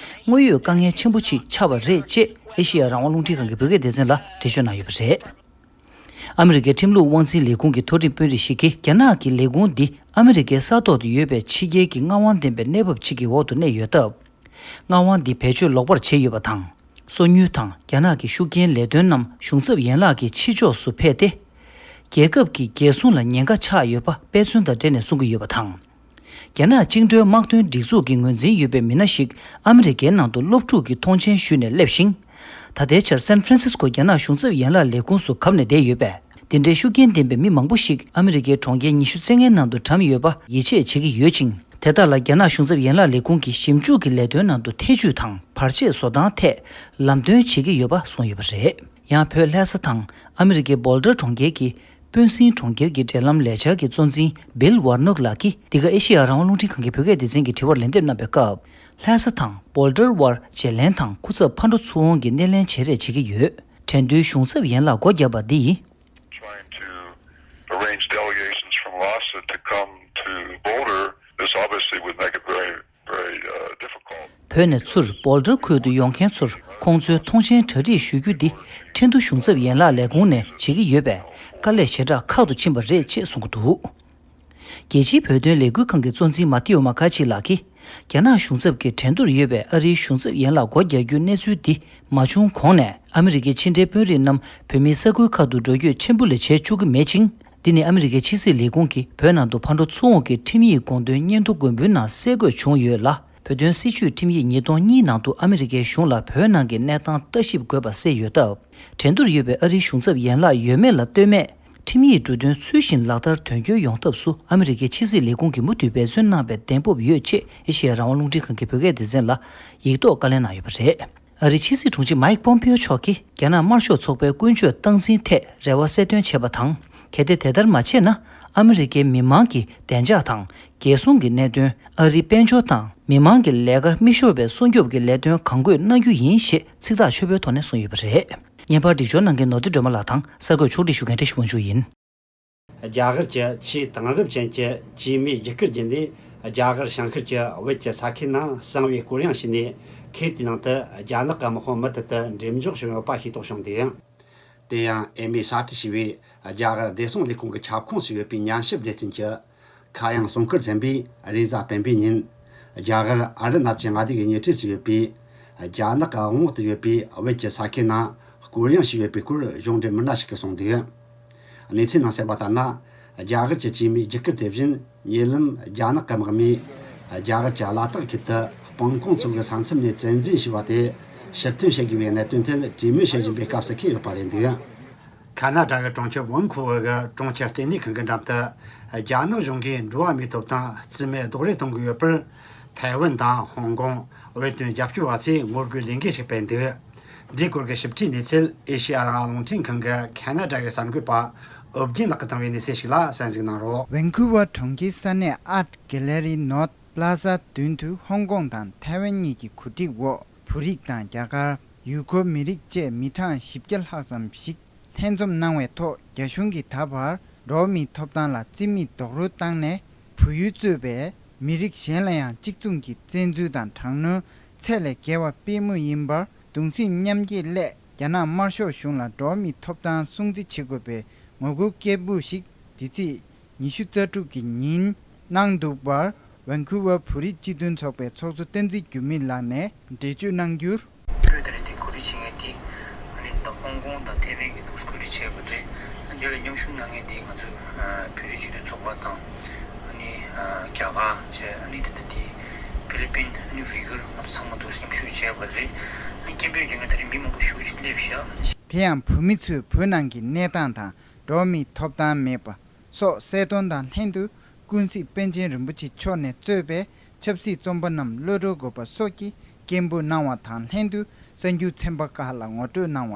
དངོས་ཡོད་དཀའ་ངལ་ཆེན་པོ་ཅིག་ཆགས་པ་རེད་ཅེས་ཨེ་ཤེ་ཡ་རང་དབང་རླུང་འཕྲིན་ཁང་གི་བོད་སྐད་སྡེ་ཚན་ལ་འགྲེལ་བརྗོད་གནང་ཡོད་པ་རེད། ཨ་མི་རི་ཀའི་ཁྲིམས་ལུགས་དབང་འཛིན་ལས་ཁུངས་ཀྱི་མཐོ་རིམ་དཔོན་རིགས་ཤིག་གིས། རྒྱ་ནག་གི་ལས་ཁུངས་འདི་ཨ་མི་རི་ཀའི་ས་ཐོག་ཏུ་ཡོད་པའི་ཕྱི་རྒྱལ་གྱི་མངའ་དབང་ལྡན་པའི་གནས་བབ་ཅིག་གི་འོག་ཏུ་གནས་ཡོད་སྟབས། མངའ་དབང་འདི་བེད་སྤྱོད་ལོག་པར་བྱས་ཡོད་པ་དང་། སོ་ཉུལ་དང་རྒྱ་ནག་གི་ཤུགས་རྐྱེན་ལས་དོན་རྣམས་གཞུང་ཚབ་ཡན་ལག་གི་ཕྱི་ཕྱོགས་སུ་ཕེབས་ཏེ། རྒྱལ་ཁབ་ཀྱི་རྒྱལ་སྲུང་ལ་ཉེན་ཁ་ཆགས་ཡོད་པ་དཔེ་མཚོན་དང་འབྲེལ་ནས་གསུང་གི་ཡོད་པ་དང་། རྒྱ་ནག་བཅིངས་འགྲོལ་དམག་དོན་སྒྲིག་འཛུགས་ཀྱི་ངོས་འཛིན་ཡོད་པའི་མི་སྣ་ཞིག་ཨ་མི་རི་ཀའི་ནང་དུ་སློབ་ཕྲུག་གི་ཐོངས་མཆན་ཞུས་ནས་སླེབས་ཤིང་། ད་ལྟའི་ཆར་སན་ཧྥ་རན་སིས་ཀོ་རྒྱ་ནག་གཞུང་ཚབ་ཡན་ལག་ལས་ཁུངས་སུ་གབ་ནས་བསྡད་ཡོད་པས། འདི་འདྲའི་ཤུགས་རྐྱེན་ལྡན་པའི་མི་མང་པོ་ཞིག་ཨ་མི་རི་ཀའི་གྲོང་ཁྱེར་ཉི་ཤུ་རྩ་ལྔའི་ནང་དུ་གྲམ་ཡོད་པ་ཡིད་ཆེས་བྱེད་ཀྱི་ཡོད་ཅིང་། དེ་དག་ལ་རྒྱ་ནག་གཞུང་ཚབ་ཡན་ལག་ལས་ཁུངས་ཀྱིས་ཞིབ་འཇུག་གི་ལས་དོན་ནང་དུ་ཐེ་ཇུས་དང་བར་ཆད་བཟོ་སྟངས་ཐད་ལམ་སྟོན་བྱེད་ཀྱི་ཡོད་པ་གསུངས་ཡོད་པ་རེད། ཡང་བོད་ལྷ་ས་དང་ཨ་མི་རི་ཀའི་སྦོལ་ཏར་གྲོང་ཁྱེར་གྱི་སྤུན་སྲིང་གྲོང་ཁྱེར་གྱི་འབྲེལ་ལམ་ལས་འཆར་གྱི་གཙོ་འཛིན་བིལ་ཝར་ནོག་ལགས་ཀྱིས་འདི་ག་ཨེ་ཤེ་ཡ་རང་དབང་རླུང་འཕྲིན་ཁང་གི་བོད་སྐད་སྡེ་ཚན་གྱི་དྲི་བར་ལན་འདེབས་གནང་བའི་སྐབས། ལྷ་ས་དང་སྦོལ་ཏར་དབར་བརྗེ་ལེན་དང་སྐུ་ཚབ་ཕར་འགྲོ་ཚུར་འོང་གི་སྣེ་ལེན་བྱེད་རེས་བྱེད་ཀྱི་ཡོད། ཁྲེན་ཏུའུ་གཞུང་ཚབ་ཡན་ལག་སྒོ་བརྒྱབ་པ་འདི་ཡིས། Trying to arrange delegations from Lhasa to come to Boulder, this obviously would make it very, very, uh, difficult. བོད་ནས་ཚུར་སྦོལ་ཏར་ཁུལ་དུ་ཡོང་མཁན་ཚོར་ཁོང་ཚོའི་ཐོངས་མཆན་གྲ་སྒྲིག་ཞུ་རྒྱུ་འདི་ཁྲེན་ཏུའུ་གཞུང་ཚབ་ཡན་ལག་ལས་ཁུངས་ནས་བྱེད་ཀྱི་ཡོད་པས། དཀའ་ལས་ཞེ་དྲག་ཁག་ཏུ་ཕྱིན་པ་རེད་ཅེས་གསུང་གི་འདུག་རྒྱལ་སྤྱིའི་བོད་དོན་ལས་འགུལ་ཁང་གི་གཙོ་འཛིན་མ་ཏིའོ་མ་ཁ་ཆི་ལགས་ཀྱིས། རྒྱ་ནག་གཞུང་ཚབ་ཀྱི་འགྲན་བསྡུར་ཡོད་པའི་ཨ་རིའི་གཞུང་ཚབ་ཡན་ལག་སྒོ་རྒྱག་རྒྱུའི་གནས་ཚུལ་འདི་མ་བྱུང་གོང་ནས། ཨ་མི་རི་ཀའི་ཕྱི་འབྲེལ་དཔོན་རིགས་རྣམས་བོད་མིའི་ས་ཁུལ་ཁག་ཏུ་འགྲོ་སྐྱོད་ཆེན་པོ་ལས་བྱེད་བཅུག་གི་མེད་ཅིང་། འདི་ནི་ཨ་མི་རི་ཀའི་ཕྱི་སྲིད་ལས་ཁུངས་ཀྱིས་བོད་ནང་དུ་ཕར་འགྲོ་ཚུར་འོང་གི་ཁྲིམས་ཡིག་དགོངས་དོན་སྙན་ཐོ་དགོས་འབུལ་ནང་གསལ་འགོད་བྱུང་ཡོད་ལ། བོད་དོན་སྲིད་བྱུས་ཁྲིམས་ཡིག་ཉིས་སྟོང་གཉིས་ནང་དུ་ཨ་མི་རི་ཀའི་གཞུང་ལ་བོད་ནང་གི་གནས་སྟངས་ལྟ་ཞིབ་དགོས་པ་གསལ་ཡོད་སྟབས། འགྲན་བསྡུར་ཡོད་པའི་ཨ་རིའི་གཞུང་ཚབ་ཡན་ལག་ཡོད་མེད་ལ་ལྟོས་མེད། ཁྲིམས་ཡིག་འབྲུ་དོན་ཚུལ་བཞིན་ལག་བསྟར་དོན་འཁྱོལ་ཡོང་ཐབས་སུ་ཨ་མི་རི་ཀའི་ཕྱི་སྲིད་ལས་ཁུངས་ཀྱིས་མུ་མཐུད་འབད་བརྩོན་གནང་བའི་གདེང་སྤོབས་ཡོད་ཅེས་ཨེ་ཤེ་ཡ་རང་དབང་རླུང་འཕྲིན་ཁང་གི་བོད་སྐད་སྡེ་ཚན་ལ་ཡིག་ཐོག་བཀའ་ལན་གནང་ཡོད་པ་རེད། ཨ་རིའི་ཕྱི་སྲིད་དྲུང་ཆེ་མཱིག་པོམ་པིའོ་མཆོག་གིས་རྒྱ་ནག་དམར་ཤོག་ཚོགས་པའི་ཀུན་སྤྱོད་སྟངས་འཛིན་ཐད་རེ་བ་གསལ་སྟོན་བྱས་པ་དང་། གལ་ཏེ་དེ་ལྟར་མ་བྱས་ན། ཨ་མི་རི་ཀའི་མི་མང་གི་བདེ་འཇགས་དང་། རྒྱལ་སྲུང་གི་གནད་དོན། ཨ་རིའི་དཔལ་འབྱོར་དང་མི་མང་གི་ལས་ཀ་མི་ཤོར་བའི་སྲུང་སྐྱོབ་ཀྱི་ལས་དོན་གང་དགོས་གནང་རྒྱུ་ཡིན་ཞེས་ཚིག་ཐག་ཆོད་པོའི་ཐོག་ནས་གསུངས་ཡོད་པ་རེད། བརྙན་པར་སྒྲིག་སྦྱོར་གནང་མཁན་ནོར་བུ་སྒྲོལ་མ་ལགས་དང་གསར་འགོད་ཕྱོགས་སྒྲིག་ཞུ་མཁན་བཀྲ་ཤིས་དབང་ཕྱུག་ཡིན། རྒྱ་གར་གྱི་ཆེས་དེང་རབས་ཅན་གྱི་ཇུས་མེད་རྒྱུད་སྐུལ་བརྒྱུད་ནས། རྒྱ་གར་བྱང་ཤར་གྱི་བོད་ཀྱི་ས་ཁུལ་ནང་གསང་བའི་སྐོར་གཡེང་བྱས་ནས། ཁུལ་དེའི་ནང་དུ་རྒྱ་ནག་གི་དམག་དཔུང་མུ་མཐུད་དུ་འགྲེམས་འཇོག་བྱུང་ཡོད་པ་ཤེས་རྟོགས་བྱུང་འདུག་དེ་ཡང་ཨེ་མི་ས་ཏི་ཞེས་པའི་རྒྱ་གར་བདེ་སྲུང་ལས་ཁུངས་ཀྱི་ཁྱབ་ཁོངས་སུ་ཡོད་པའི་ཉན་ཞིབ་སྡེ་ཚན་གྱི་ཁ་གཡང་སྲུང་སྐར་ཚན་པས་རེས་གཟའ་སྤེན་པའི་ཉིན། རྒྱ་གར་ཨ་རི་ནུབ་ཀྱི་མངའ་སྡེ་གི་ཉེ་འཁྲིས་སུ་ཡོད་པའི་རྒྱ་ནག་གི་དབང་འོག་ཏུ་ཡོད་པའི་བོད་ཀྱི་ས་ཁུལ་ནང་སྐོར་གཡེང་བྱས་ཡོད་པའི་སྐོར་གཞུང་འབྲེལ་མི་སྣ་ཞིག་གིས་གསུངས་འདུག་གནས་ཚུལ་ནང་གསལ་བ་ལྟར་ན། རྒྱ་གར་གྱི་ཇུས་མེད་རྒྱུད་སྐུལ་དེ་བཞིན་ཉེ་ལམ་རྒྱ་ནག་གི་དམག་མིས་རྒྱ་གར་གྱི་ལ་དྭགས་ཁུལ་དུ་སྤང་གོང་མཚོ་གི་ས་མཚམས་ནས་བཙན་འཛུལ་བྱས་པ་དེ་ཕྱིར་འཐེན་བྱེད་དགོས་པའི་གནད་དོན་ཐད་གྲོས་མོལ་བྱེད་བཞིན་པའི་སྐབས་སུ་འཁེལ་ཡོད་པ་རེད་འདུག་ཁ་ན་ཌ་གི་གྲོང་ཁྱེར་ཝན་ཁུ་ཝར་གྱི་གྲོང་ཁྱེར་ལྟེ་གནས་ཁང་གི་འགྲམ་དུ། རྒྱ་ནག་གཞུང་གིས་འགྲོ་བ་མིའི་ཐོབ་ཐང་རྩིས་མེད་རྡོག་རོལ་གཏོང་གི་ཡོད་པར། ཐའེ་ཝན་དང་ཧོང་ཀོང་བོད་དོན་རྒྱབ་སྐྱོར་བ་ཚོས་ངོ་རྒོལ་ལས་འགུལ་ཞིག་སྤེལ་འདུག་འདིའི་སྐོར་གྱི་ཞིབ་ཕྲའི་གནས་ཚུལ་ཨེ་ཤེ་ཡ་རང་དབང་རླུང་འཕྲིན་ཁང་གི་ཁ་ན་ཌ་གི་གསར་འགོད་པ་ཨོ་རྒྱན་ལགས་ཀྱིས་བཏང་བའི་གནས་ཚུལ་ཞིག་ལ་གསན་གཟིགས་གནང་རོགས། ཝན་ཁུ་ཝར་གྲོང་ཁྱེར་ས་གནས་Art Gallery North Plaza མདུན་དུ་ཧོང་ཀོང་དང་ཐའེ་ཝན་གཉིས་ཀྱི་གོ་སྒྲིག་འོག་བོད་རིགས་དང་རྒྱ་གར། ཡུ་གུར་མི་རིགས་བཅས་མི་གྲངས་བཞི་བརྒྱ་ལྷག་ཙམ་ཞིག་ལྷན་འཛོམས་གནང་བའི་ཐོག་རྒྱ་གཞུང་གིས་ད་བར་འགྲོ་བ་མིའི་ཐོབ་ཐང་ལ་རྩིས་མེད་རྡོག་རོལ་བཏང་ནས། བོད་ཡུལ་གཙོས་པའི་མི་རིགས་གཞན་ལ་ཡང་གཅིག་མཚུངས་ཀྱི་བཙན་འཛུལ་དང་དྲག་གནོན་ཚད་ལས་བརྒལ་བ་སྤེལ་མུས་ཡིན་པར་གདུང་སེམས་མཉམ་སྐྱེད་སླད། རྒྱ་ནག་དམར་ཤོག་གཞུང་ལ་འགྲོ་བ་མིའི་ཐོབ་ཐང་སྲུང་བརྩི་བྱེད་དགོས་པའི་ངོ་རྒོལ་སྐད་འབོད་ཞིག་འདི་ཚེས་ཉི་ཤུ་རྩ་དྲུག་གི་ཉིན་གནང་འདུག་པར། ཝན་ཁུ་ཝར་བོད་རིགས་སྤྱི་མཐུན་ཚོགས་པའི་ཚོགས་གཙོ་བསྟན་འཛིན་འགྱུར་མེད་ལགས་ནས་འགྲེལ་བརྗོད་གནང་རྒྱུར། བོད་དེ་རིང་འདི་གོ་སྒྲིག་བྱེད་མཁན་དེ་ཨ་ནི་ད་ཧོང་ཀོང་དང་ཐའེ་ཝན་གྱི་འདུག་གོ་སྒྲིག་བྱས་པ་རེད། ཨ་འདི་ལ་མཉམ་ཞུགས་གནང་མཁན་དེ་ང་ཚོ་ཨ་བོད་རིགས་སྤྱི་མཐུན་ཚོགས་པ་དང་ཨ་ནི་ཨ་རྒྱ་གར་བཅས་ཨ་ནི་ད་ལྟ་དེ་ཧྥི་ལི་པིན་ཨ་ནི་ཝི་གུར་ང་ཚོ་ཚང་མ་འདུག་མཉམ་ཞུགས་བྱས་པ་རེད། ཨ་སྐད་འབོད་རྒྱག་མཁན་དེ་རིང་མི་མང་པོ་ཞེ་པོ་ཅིག་སླེབས་ཤག་དེ་ཡང་བོད་མི་ཚོས་བོད་ནང་གི་གནས་སྟངས་དང་འགྲོ་བ་མིའི་ཐོབ་ཐང་མེད་པ། སོགས་གསལ་སྟོན་དང་ལྷན་དུ་ཀུན་གཟིགས་པཎ་ཆེན་རིན་པོ་ཆེ་མཆོག་ནས་གཙོས་པའི་ཆབ་སྲིད་བཙོན་པ་རྣམས་གློད་གྲོལ་དགོས་པ་སོགས་ཀྱི་སྐད་འབོད་གནང་བ་དང་ལྷན་དུ་གསར་འགྱུར་ཚན་པ་ཁག་ལ་ངོ་སྤྲོད་གནང་བ་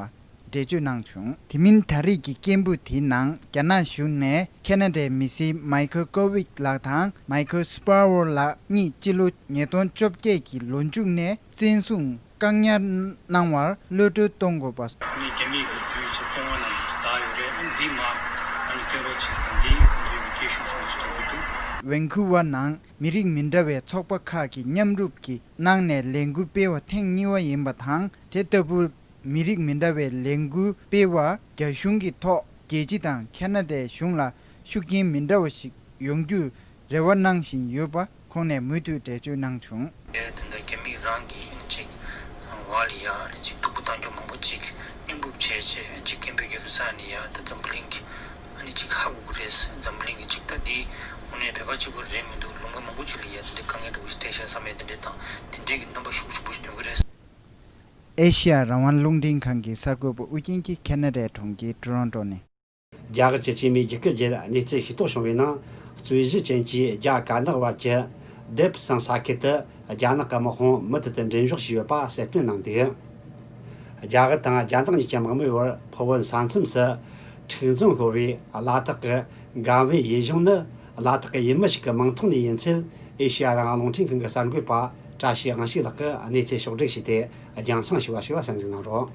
འགྲེལ་བརྗོད་གནང་བྱུང་། དེ་མིན་ད་རེས་ཀྱི་སྐད་འབོད་དེའི་ནང་རྒྱ་ནག་གཞུང་ནས་ཁེ་ན་ཌའི་མི་སེར་མའི་ཁལ་ཀོ་ཝིག་ལགས་དང་མའི་ཁལ་སྤར་ཝར་ལགས་གཉིས་སྤྱི་ལོ་ཉིས་སྟོང་བཅོ་བརྒྱད་ཀྱི་ལོ་མཇུག་ནས་བཙན་བཟུང་བཀག་ཉར་གནང་བར་གློད་གྲོལ་གཏོང་དགོས་པ། ཨ་ནི་རྒྱ་མིའི་གི་ཇུས་བྱས་བཙོན་འོག་ནང་དུ་བདག་ཡོད་རེད། ཨ་ནི་འདི་མ་ཨ་ནི་སྟོན་རོགས་བྱེད་ཟེར་འདི་ང་ཚོའི་ སྐད་ཤུགས་ཆུང་ཙམ་གཏོང་གི་འདུག། ཝེན་ཁུ་ཝར་ནང་མི་རིགས་མི་འདྲ་བའི་ཚོགས་པ་ཁག་གི་མཉམ་རུབ་ཀྱི་ནང་ནས་ལས་འགུལ་སྤེལ་བ་ཐེངས་གཉིས་པ་ཡིན་པ་དང་། དེ་ལྟ་བུ་མི་རིགས་མི་འདྲ་བའི་ལས་འགུལ་སྤེལ་བ་རྒྱ་གཞུང་གི་ཐོག་རྒྱལ་སྤྱི་དང་ཁེ་ན་ཌའི་གཞུང་ལ་ཤུགས་རྐྱེན་མི་འདྲ་བ་ཞིག་ཡོང་རྒྱུར་རེ་བ་གནང་བཞིན་ཡོད་པ་ཁོང་ནས་མུ་མཐུད་འགྲེལ་བརྗོད་གནང་བྱུང་། དེ་འདྲ་རྒྱ་མི་རང་གིས་ཨ་ནི་ཅིག་ཝ་ལི་ཡ་ཨ་ནི་ཅིག་སྡུག་པོ་བཏང་རྒྱུ་མང་པོ་ཅིག་མཉམ་རུབ་བྱས་བྱས་ཅིག་སྐད་འབོད་རྒྱག་རྒྱུ་ཚར་ནས་ཡ་ད་འཛམ་བུ་གླིང་གི་ཨ་ནི་ཅིག་ཧ་གོ་གི་རེད། འཛམ་བུ་གླིང་གི་ཅིག་ད་འདི་དངོས་གནས་བོད་པ་གཅིག་པུ་རེད་མི་འདུག། ལུང་པ་མང་པོ་ཅིག་ལ་ཡ་ད་འདི་དཀའ་ངལ་འདྲ་བོ་ཞིག་འཕྲད་ཤག་བསམ་ཡ་དེ་འདྲས་དང་དེ་འདྲས་ཀྱི་རྣམ་པ་ཤུགས་ཆེན་པོ་ཞིག་སྟོན་གི་རེད། ཨེ་ཤེ་ཡ་རང་དབང་རླུང་འཕྲིན་ཁང་གི་གསར་འགོད་པ་ཨུ་རྒྱན་གྱིས་ཁེ་ན་ཌའི་གྲོང་ཁྱེར་ཊོ་རོན་ཊོ་ནས། རྒྱ་གར་གྱི་སྐྱེས་མའི་རྒྱུད་སྐུད་བརྒྱུད་གནས་ཚུལ་ཤེས་རྟོགས་བྱུང་བའི་ནང་། རྩོད་གཞི་ཅན་གྱི་རྒྱ་དཀར་ནག་བར་གྱི་དེབ་སང་ས་ཁུལ་དུ་རྒྱ་ནག་གི་དམག་དཔུང་མུ་མཐུད་དུ་མགྲོན་འཇོག་བྱས་ཡོད་པ་གསལ་སྟོན་གནང་འདུག། རྒྱ་གར་དང་རྒྱ་ནག་གཉིས་ཀྱི་དམག་མིའི་བར་ཕུ་བོ་ས་མཚམས་སུ་མཁྲེགས་འཛིན་ཤོར་བའི་ལ་དྭགས་ཀྱི་གམ་བེ་ཡུལ་གཞུང་ནི་ལ་དྭགས་ཀྱི་ཡུལ་མི་ཞིག་གི་མིང་ཐོག་ནས་ཡིན་ཚུལ་ཨེ་ཤེ་ཡ་རང་དབང་རླུང་འཕྲིན་ཁང་གི་གསར་འགོད་པ་བཀྲ་ཤིས་དབང་ཕྱུག་ལགས་ཀྱིས་གནས་ཚུལ་ཕྱོགས་བསྒྲིགས་བྱས་ཏེ། རྒྱང་སྲིང་ཞུ་བ་ཞིག་ལ་གསན་གཟིགས་གནང་རོགས།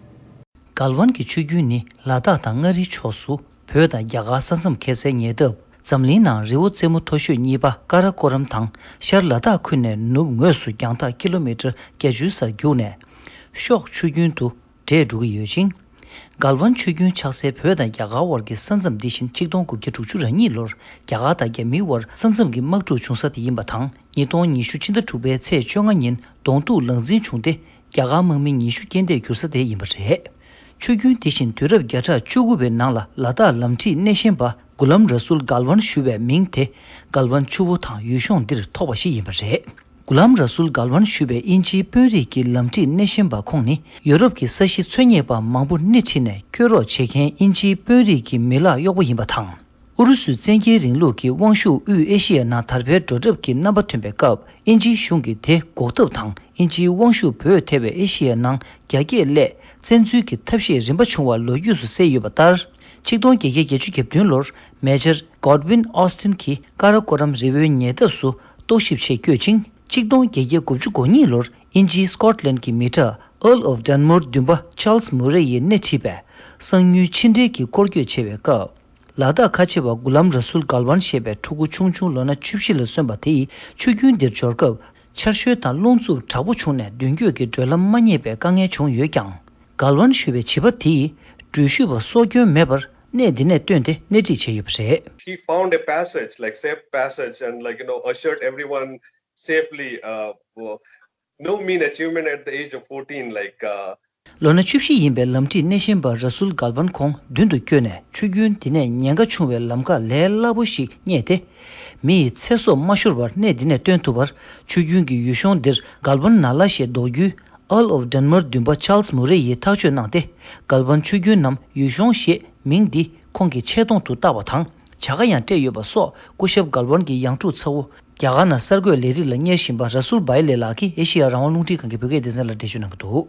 གལ་ཝན་གྱི་ཆུ་རྒྱུན་ནི་ལ་དྭགས་དང་མངའ་རིས་ཕྱོགས་སུ་བོད་དང་རྒྱ་གར་ས་མཚམས་འཁེལ་སའི་ཉེ་འདབས། འཛམ་གླིང་ནང་རི་བོ་རྩེ་མོ་མཐོ་ཤོས་གཉིས་པ་ཀ་ར་ཀོ་རམ་དང་ཤར་ལ་དྭགས་ཁུལ་ནས་ནུབ་ངོས་སུ་རྒྱང་ཐག་ཀི་ལོ་མི་ཊར་བརྒྱད་ཅུའི་སར་རྒྱུག་ནས་གཤོག་ཆུ་རྒྱུན་དུ་འདྲེས་འགྲོ་གི་ཡོད་ཅིང་། གལ་ཝན་ཆུ་རྒྱུན་ཆགས་སའི་བོད་དང་རྒྱ་གར་དབར་གྱི་ས་མཚམས་འདི་བཞིན་ཆིག་སྟོང་དགུ་བརྒྱ་དྲུག་ཅུ་རེ་གཉིས་ལོར་རྒྱ་གར་དང་རྒྱ་མིའི་དབར་ས་མཚམས་ཀྱི་དམག་འཁྲུག་བྱུང་ས་དེ་ཡིན་པ་དང་། ཉིས་སྟོང་ཉི་ཤུ་ཕྱི་ཟླ་དྲུག་པའི་ཚེས་བཅོ་ལྔ་ཉིན་གདོང་ཐུག་ལངས་འཛིན་བྱུང་སྟེ། རྒྱ་གར་དམག་མི་ཉི་ཤུ་རྐྱེན་འདས་གྱུར་ས་དེ་ཡིན་པ་རེད། ཆུ་རྒྱུན་དེ་བཞིན་དུས་རབས་བརྒྱ་ཕྲག་བཅུ་དགུ་པའི་ནང་ལ་ལ་དྭགས་ལམ་ཁྲིད་སྣེ་ཤན་པ་གུ་ལམ་ར་སུལ་གལ་ཝན་ཞུ་བའི་མིང་དེ་གལ་ཝན་ཆུ་བོ་དང་ཡུལ་གཞུང་འདིར་ཐོགས་པ་ཞིག་ཡིན་པ་རེད། གུ་ལམ་ར་སུལ་གལ་ཝན་ཞུ་བའི་དབྱིན་ཇིའི་དཔོན་རིགས་ཀྱི་ལམ་ཁྲིད་སྣེ་ཤན་པ་ཁོང་ནི་ཡོ་རོབ་ཀྱི་ས་གཞི་འཚོལ་སྙེག་པ་མང་པོ་སྣེ་ཁྲིད་ནས་བསྐྱོད་རོགས་བྱེད་མཁན་དབྱིན་ཇིའི་དཔོན་རིགས་ཀྱི་མི་ལག་གཡོག་པོ་ཡིན་པ་དང་། ཨུ་རུ་སུའི་བཙན་རྒྱལ་རིང་ལུགས་ཀྱི་དབང་ཤུགས་དབུས་ཨེ་ཤེ་ཡའི་ནང་དར་འཕེལ་འགྲོ་གྲབས་ཀྱི་རྣམ་པ་ཐོན་པའི་སྐབས། དབྱིན་ཇིའི་གཞུང་གིས་དེ་འགོག་ཐབས་དང་། དབྱིན་ཇིའི་དབང་ཤུགས་བོད་ཐེ་བའི་ཨེ་ཤེ་ཡའི་ནང་རྒྱ་སྐྱེད་སླད་བཙན་འཛུལ་གྱི་ཐབས་ཤེས་རིམ་པ་བྱུང་བ་ལོ་རྒྱུས་སུ་གསལ་ཡོད་པ་ལྟར། ཆིག་སྟོང་བརྒྱད་བརྒྱ་བརྒྱད་ཅུ་གྱ་བདུན་ལོར་མེ་ཇར་གོཌ་ཝིན་ཨོ་སྟིན་གྱིས་ཀ་ར་ཀོ་རམ་རི་བོའི་ཉེ་འདབས་སུ་རྟོག་ཞིབ་ཆེད་བསྐྱོད་ཅིང་། ཆིག་སྟོང་བརྒྱད་བརྒྱ་དགུ་བཅུ་གོ་གཉིས་ལོར་དབྱིན་ཇིའི་སྐོཊ་ལན་གྱི་མི་དྲག་Earl of Dunmore བདུན་པ་ཆཱལ་སི་མུ་རེ་ཡིས་སྣེ་ཁྲིད་པའི་གསང་མྱུལ་ཕྱི་འབྲེལ་གྱི་སྐོར་སྐྱོད་བྱས་པའི་སྐབས། ལ་དྭགས་ཁ་ཆེ་བ་གུ་ལམ་ར་སུལ་གལ་ཝན་ཞེས་པའི་ཕྲུ་གུ་ཆུང་ཆུང་ལོ་ན་བཅུ་བཞི་ལ་སོན་པ་དེ་ཡིས་ཆུ་རྒྱུན་འདིར་འབྱོར་སྐབས། ཆར་ཞོད་དང་རླུང་འཚུབ་དྲག་པོ་བྱུང་ནས་མདུན་སྐྱོད་ཀྱི་བགྲོད་ལམ་མ་རྙེད་པའི་དཀའ་ངལ་བྱུང་ཡོད་ཀྱང་། གལ་ཝན་ཞུ་བའི་བྱིས་པ་དེ་ཡིས་འགྲུལ་བཞུད་པ་སྲོག་སྐྱོན་མེད་པར་གནས་འདི་ནས་བཏོན་ཏེ་སྣེ་ཁྲིད་བྱས་ཡོད་པ་རེད། He found a passage, like, safe passage, and, like, you know, ushered everyone safely, uh, no mean achievement at the age of fourteen, like, uh, ལོ་ན་བཅུ་བཞི་ཡིན་པའི་ལམ་ཁྲིད་སྣེ་ཤན་པ་ར་སུལ་གལ་ཝན་ཁོང་མདུན་དུ་བསྐྱོད་ནས་ཆུ་རྒྱུན་འདི་ནས་ཉེན་ཁ་ཆུང་བའི་ལམ་ཁ་ལས་སླ་པོ་ཞིག་རྙེད་དེ། མི་ཡི་ཚེ་སྲོག་མ་ཤོར་བར་གནས་འདི་ནས་བཏོན་ཐུབ་པར། ཆུ་རྒྱུན་གྱི་ཡུལ་གཞུང་འདིར་གལ་ཝན་ནཱ་ལ་ཞེས་འདོགས་རྒྱུའི་Earl of Dunmore བདུན་པ་ཆཱལ་སི་མུ་རེ་ཡིས་ཐག་གཅོད་གནང་སྟེ། གལ་ཝན་ཆུ་རྒྱུན་ནམ་ཡུལ་གཞུང་ཞེས་མིང་འདི་ཁོང་གིས་ཆེ་མཐོང་དུ་བཏགས་པ་དང་བྱ་དགའ་ཡང་སྤྲད་ཡོད་པ་སོགས། སྐུ་ཞབས་གལ་ཝན་གྱི་ཡང་སྤྲུལ་ཚ་བོ། རྒྱ་གར་ནང་གསར་འགོད་ལས་རིགས་ལ་གཉེར་བཞིན་པ་ར་སུལ་བྷའི་ལེ་ལགས་ཀྱིས་ཨེ་ཤེ་ཡ་རང་དབང་རླུང་འཕྲིན་ཁང་གི་བོད་སྐད་སྡེ་ཚན་ལ་འགྲེལ་བརྗོད་གནང་གི་འདུག།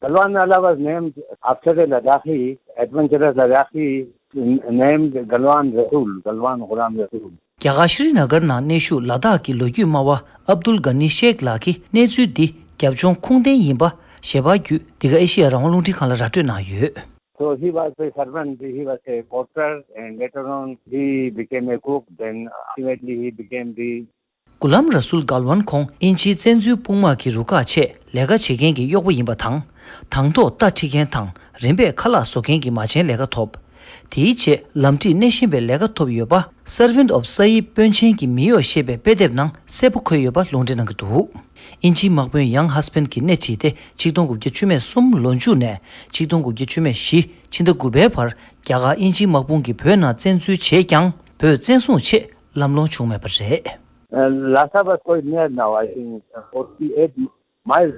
Galwan Nala was named after a Ladakhi adventurous Ladakhi named Galwan Rasul, Galwan Ghulam Rasul. རྒྱ་གར་ཤྲི་ན་གར་ནང་གནས་བཞུགས་ལ་དྭགས་ཀྱི་ལོ་རྒྱུས་སྨྲ་བ་ཨབ་དུལ་གྷ་ནི་ཤེག་ལགས་ཀྱིས་གནས་ཚུལ་འདི་རྒྱབ་ལྗོངས་ཁུངས་ལྡན་ཡིན་པ་ཞལ་པར་བརྒྱུད་འདི་ག་ཨེ་ཤེ་ཡ་རང་དབང་རླུང་འཕྲིན་ཁང་ལ་ར་སྤྲོད་གནང་ཡོད། So he was a servant, he was a porter, and later on he became a cook, then ultimately he became the གུ་ལམ་ར་སུལ་གལ་ཝན་ཁོང་དབྱིན་ཇིའི་བཙན་འཛུལ་དཔུང་དམག་གི་རུ་ཁག་ཆེད་ལས་ཀ་བྱེད་མཁན་གྱི་གཡོག་པོ་ཡིན་པ་དང་། དང་ཐོག་རྟ་ཁྲིད་མཁན་དང་རིམ་པས་ཁ་ལག་བཟོ་མཁན་གྱི་མ་བྱན་ལས་ཀ་ཐོབ། དེའི་རྗེས་ལམ་ཁྲིད་སྣེ་ཤན་པའི་ལས་ཀ་ཐོབ་ཡོད་པ། Servant of Sai དཔོན་ཆེན་གྱི་མི་གཡོག་ཞེས་པའི་དཔེ་དེབ་ནང་གསལ་པོ་འཁོད་ཡོད་པ་ལུང་འདྲེན་གནང་གི་འདུག། དབྱིན་ཇིའི་དམག་དཔོན་ཡང་ཧ་སི་པན་གྱིས་སྣེ་ཁྲིད་དེ་ཆིག་སྟོང་དགུ་བརྒྱ་བཅུ་མེད་གསུམ་ལོ་མཇུག་ནས་ཆིག་སྟོང་དགུ་བརྒྱ་བཅུ་མེད་བཞི་ཕྱི་ཟླ་དགུ་པའི་བར་རྒྱ་གར་དབྱིན་ཇིའི་དམག་དཔུང་གིས་བོད་ནང་བཙན་འཛུལ་བྱས་ཀྱང་བོད་བཙན་བཟུང་ཆེད་ལམ་ལྷོང་བྱུང་མེད་པ་རེད། Uh, Lhasa was quite near now, I think, uh, forty-eight miles,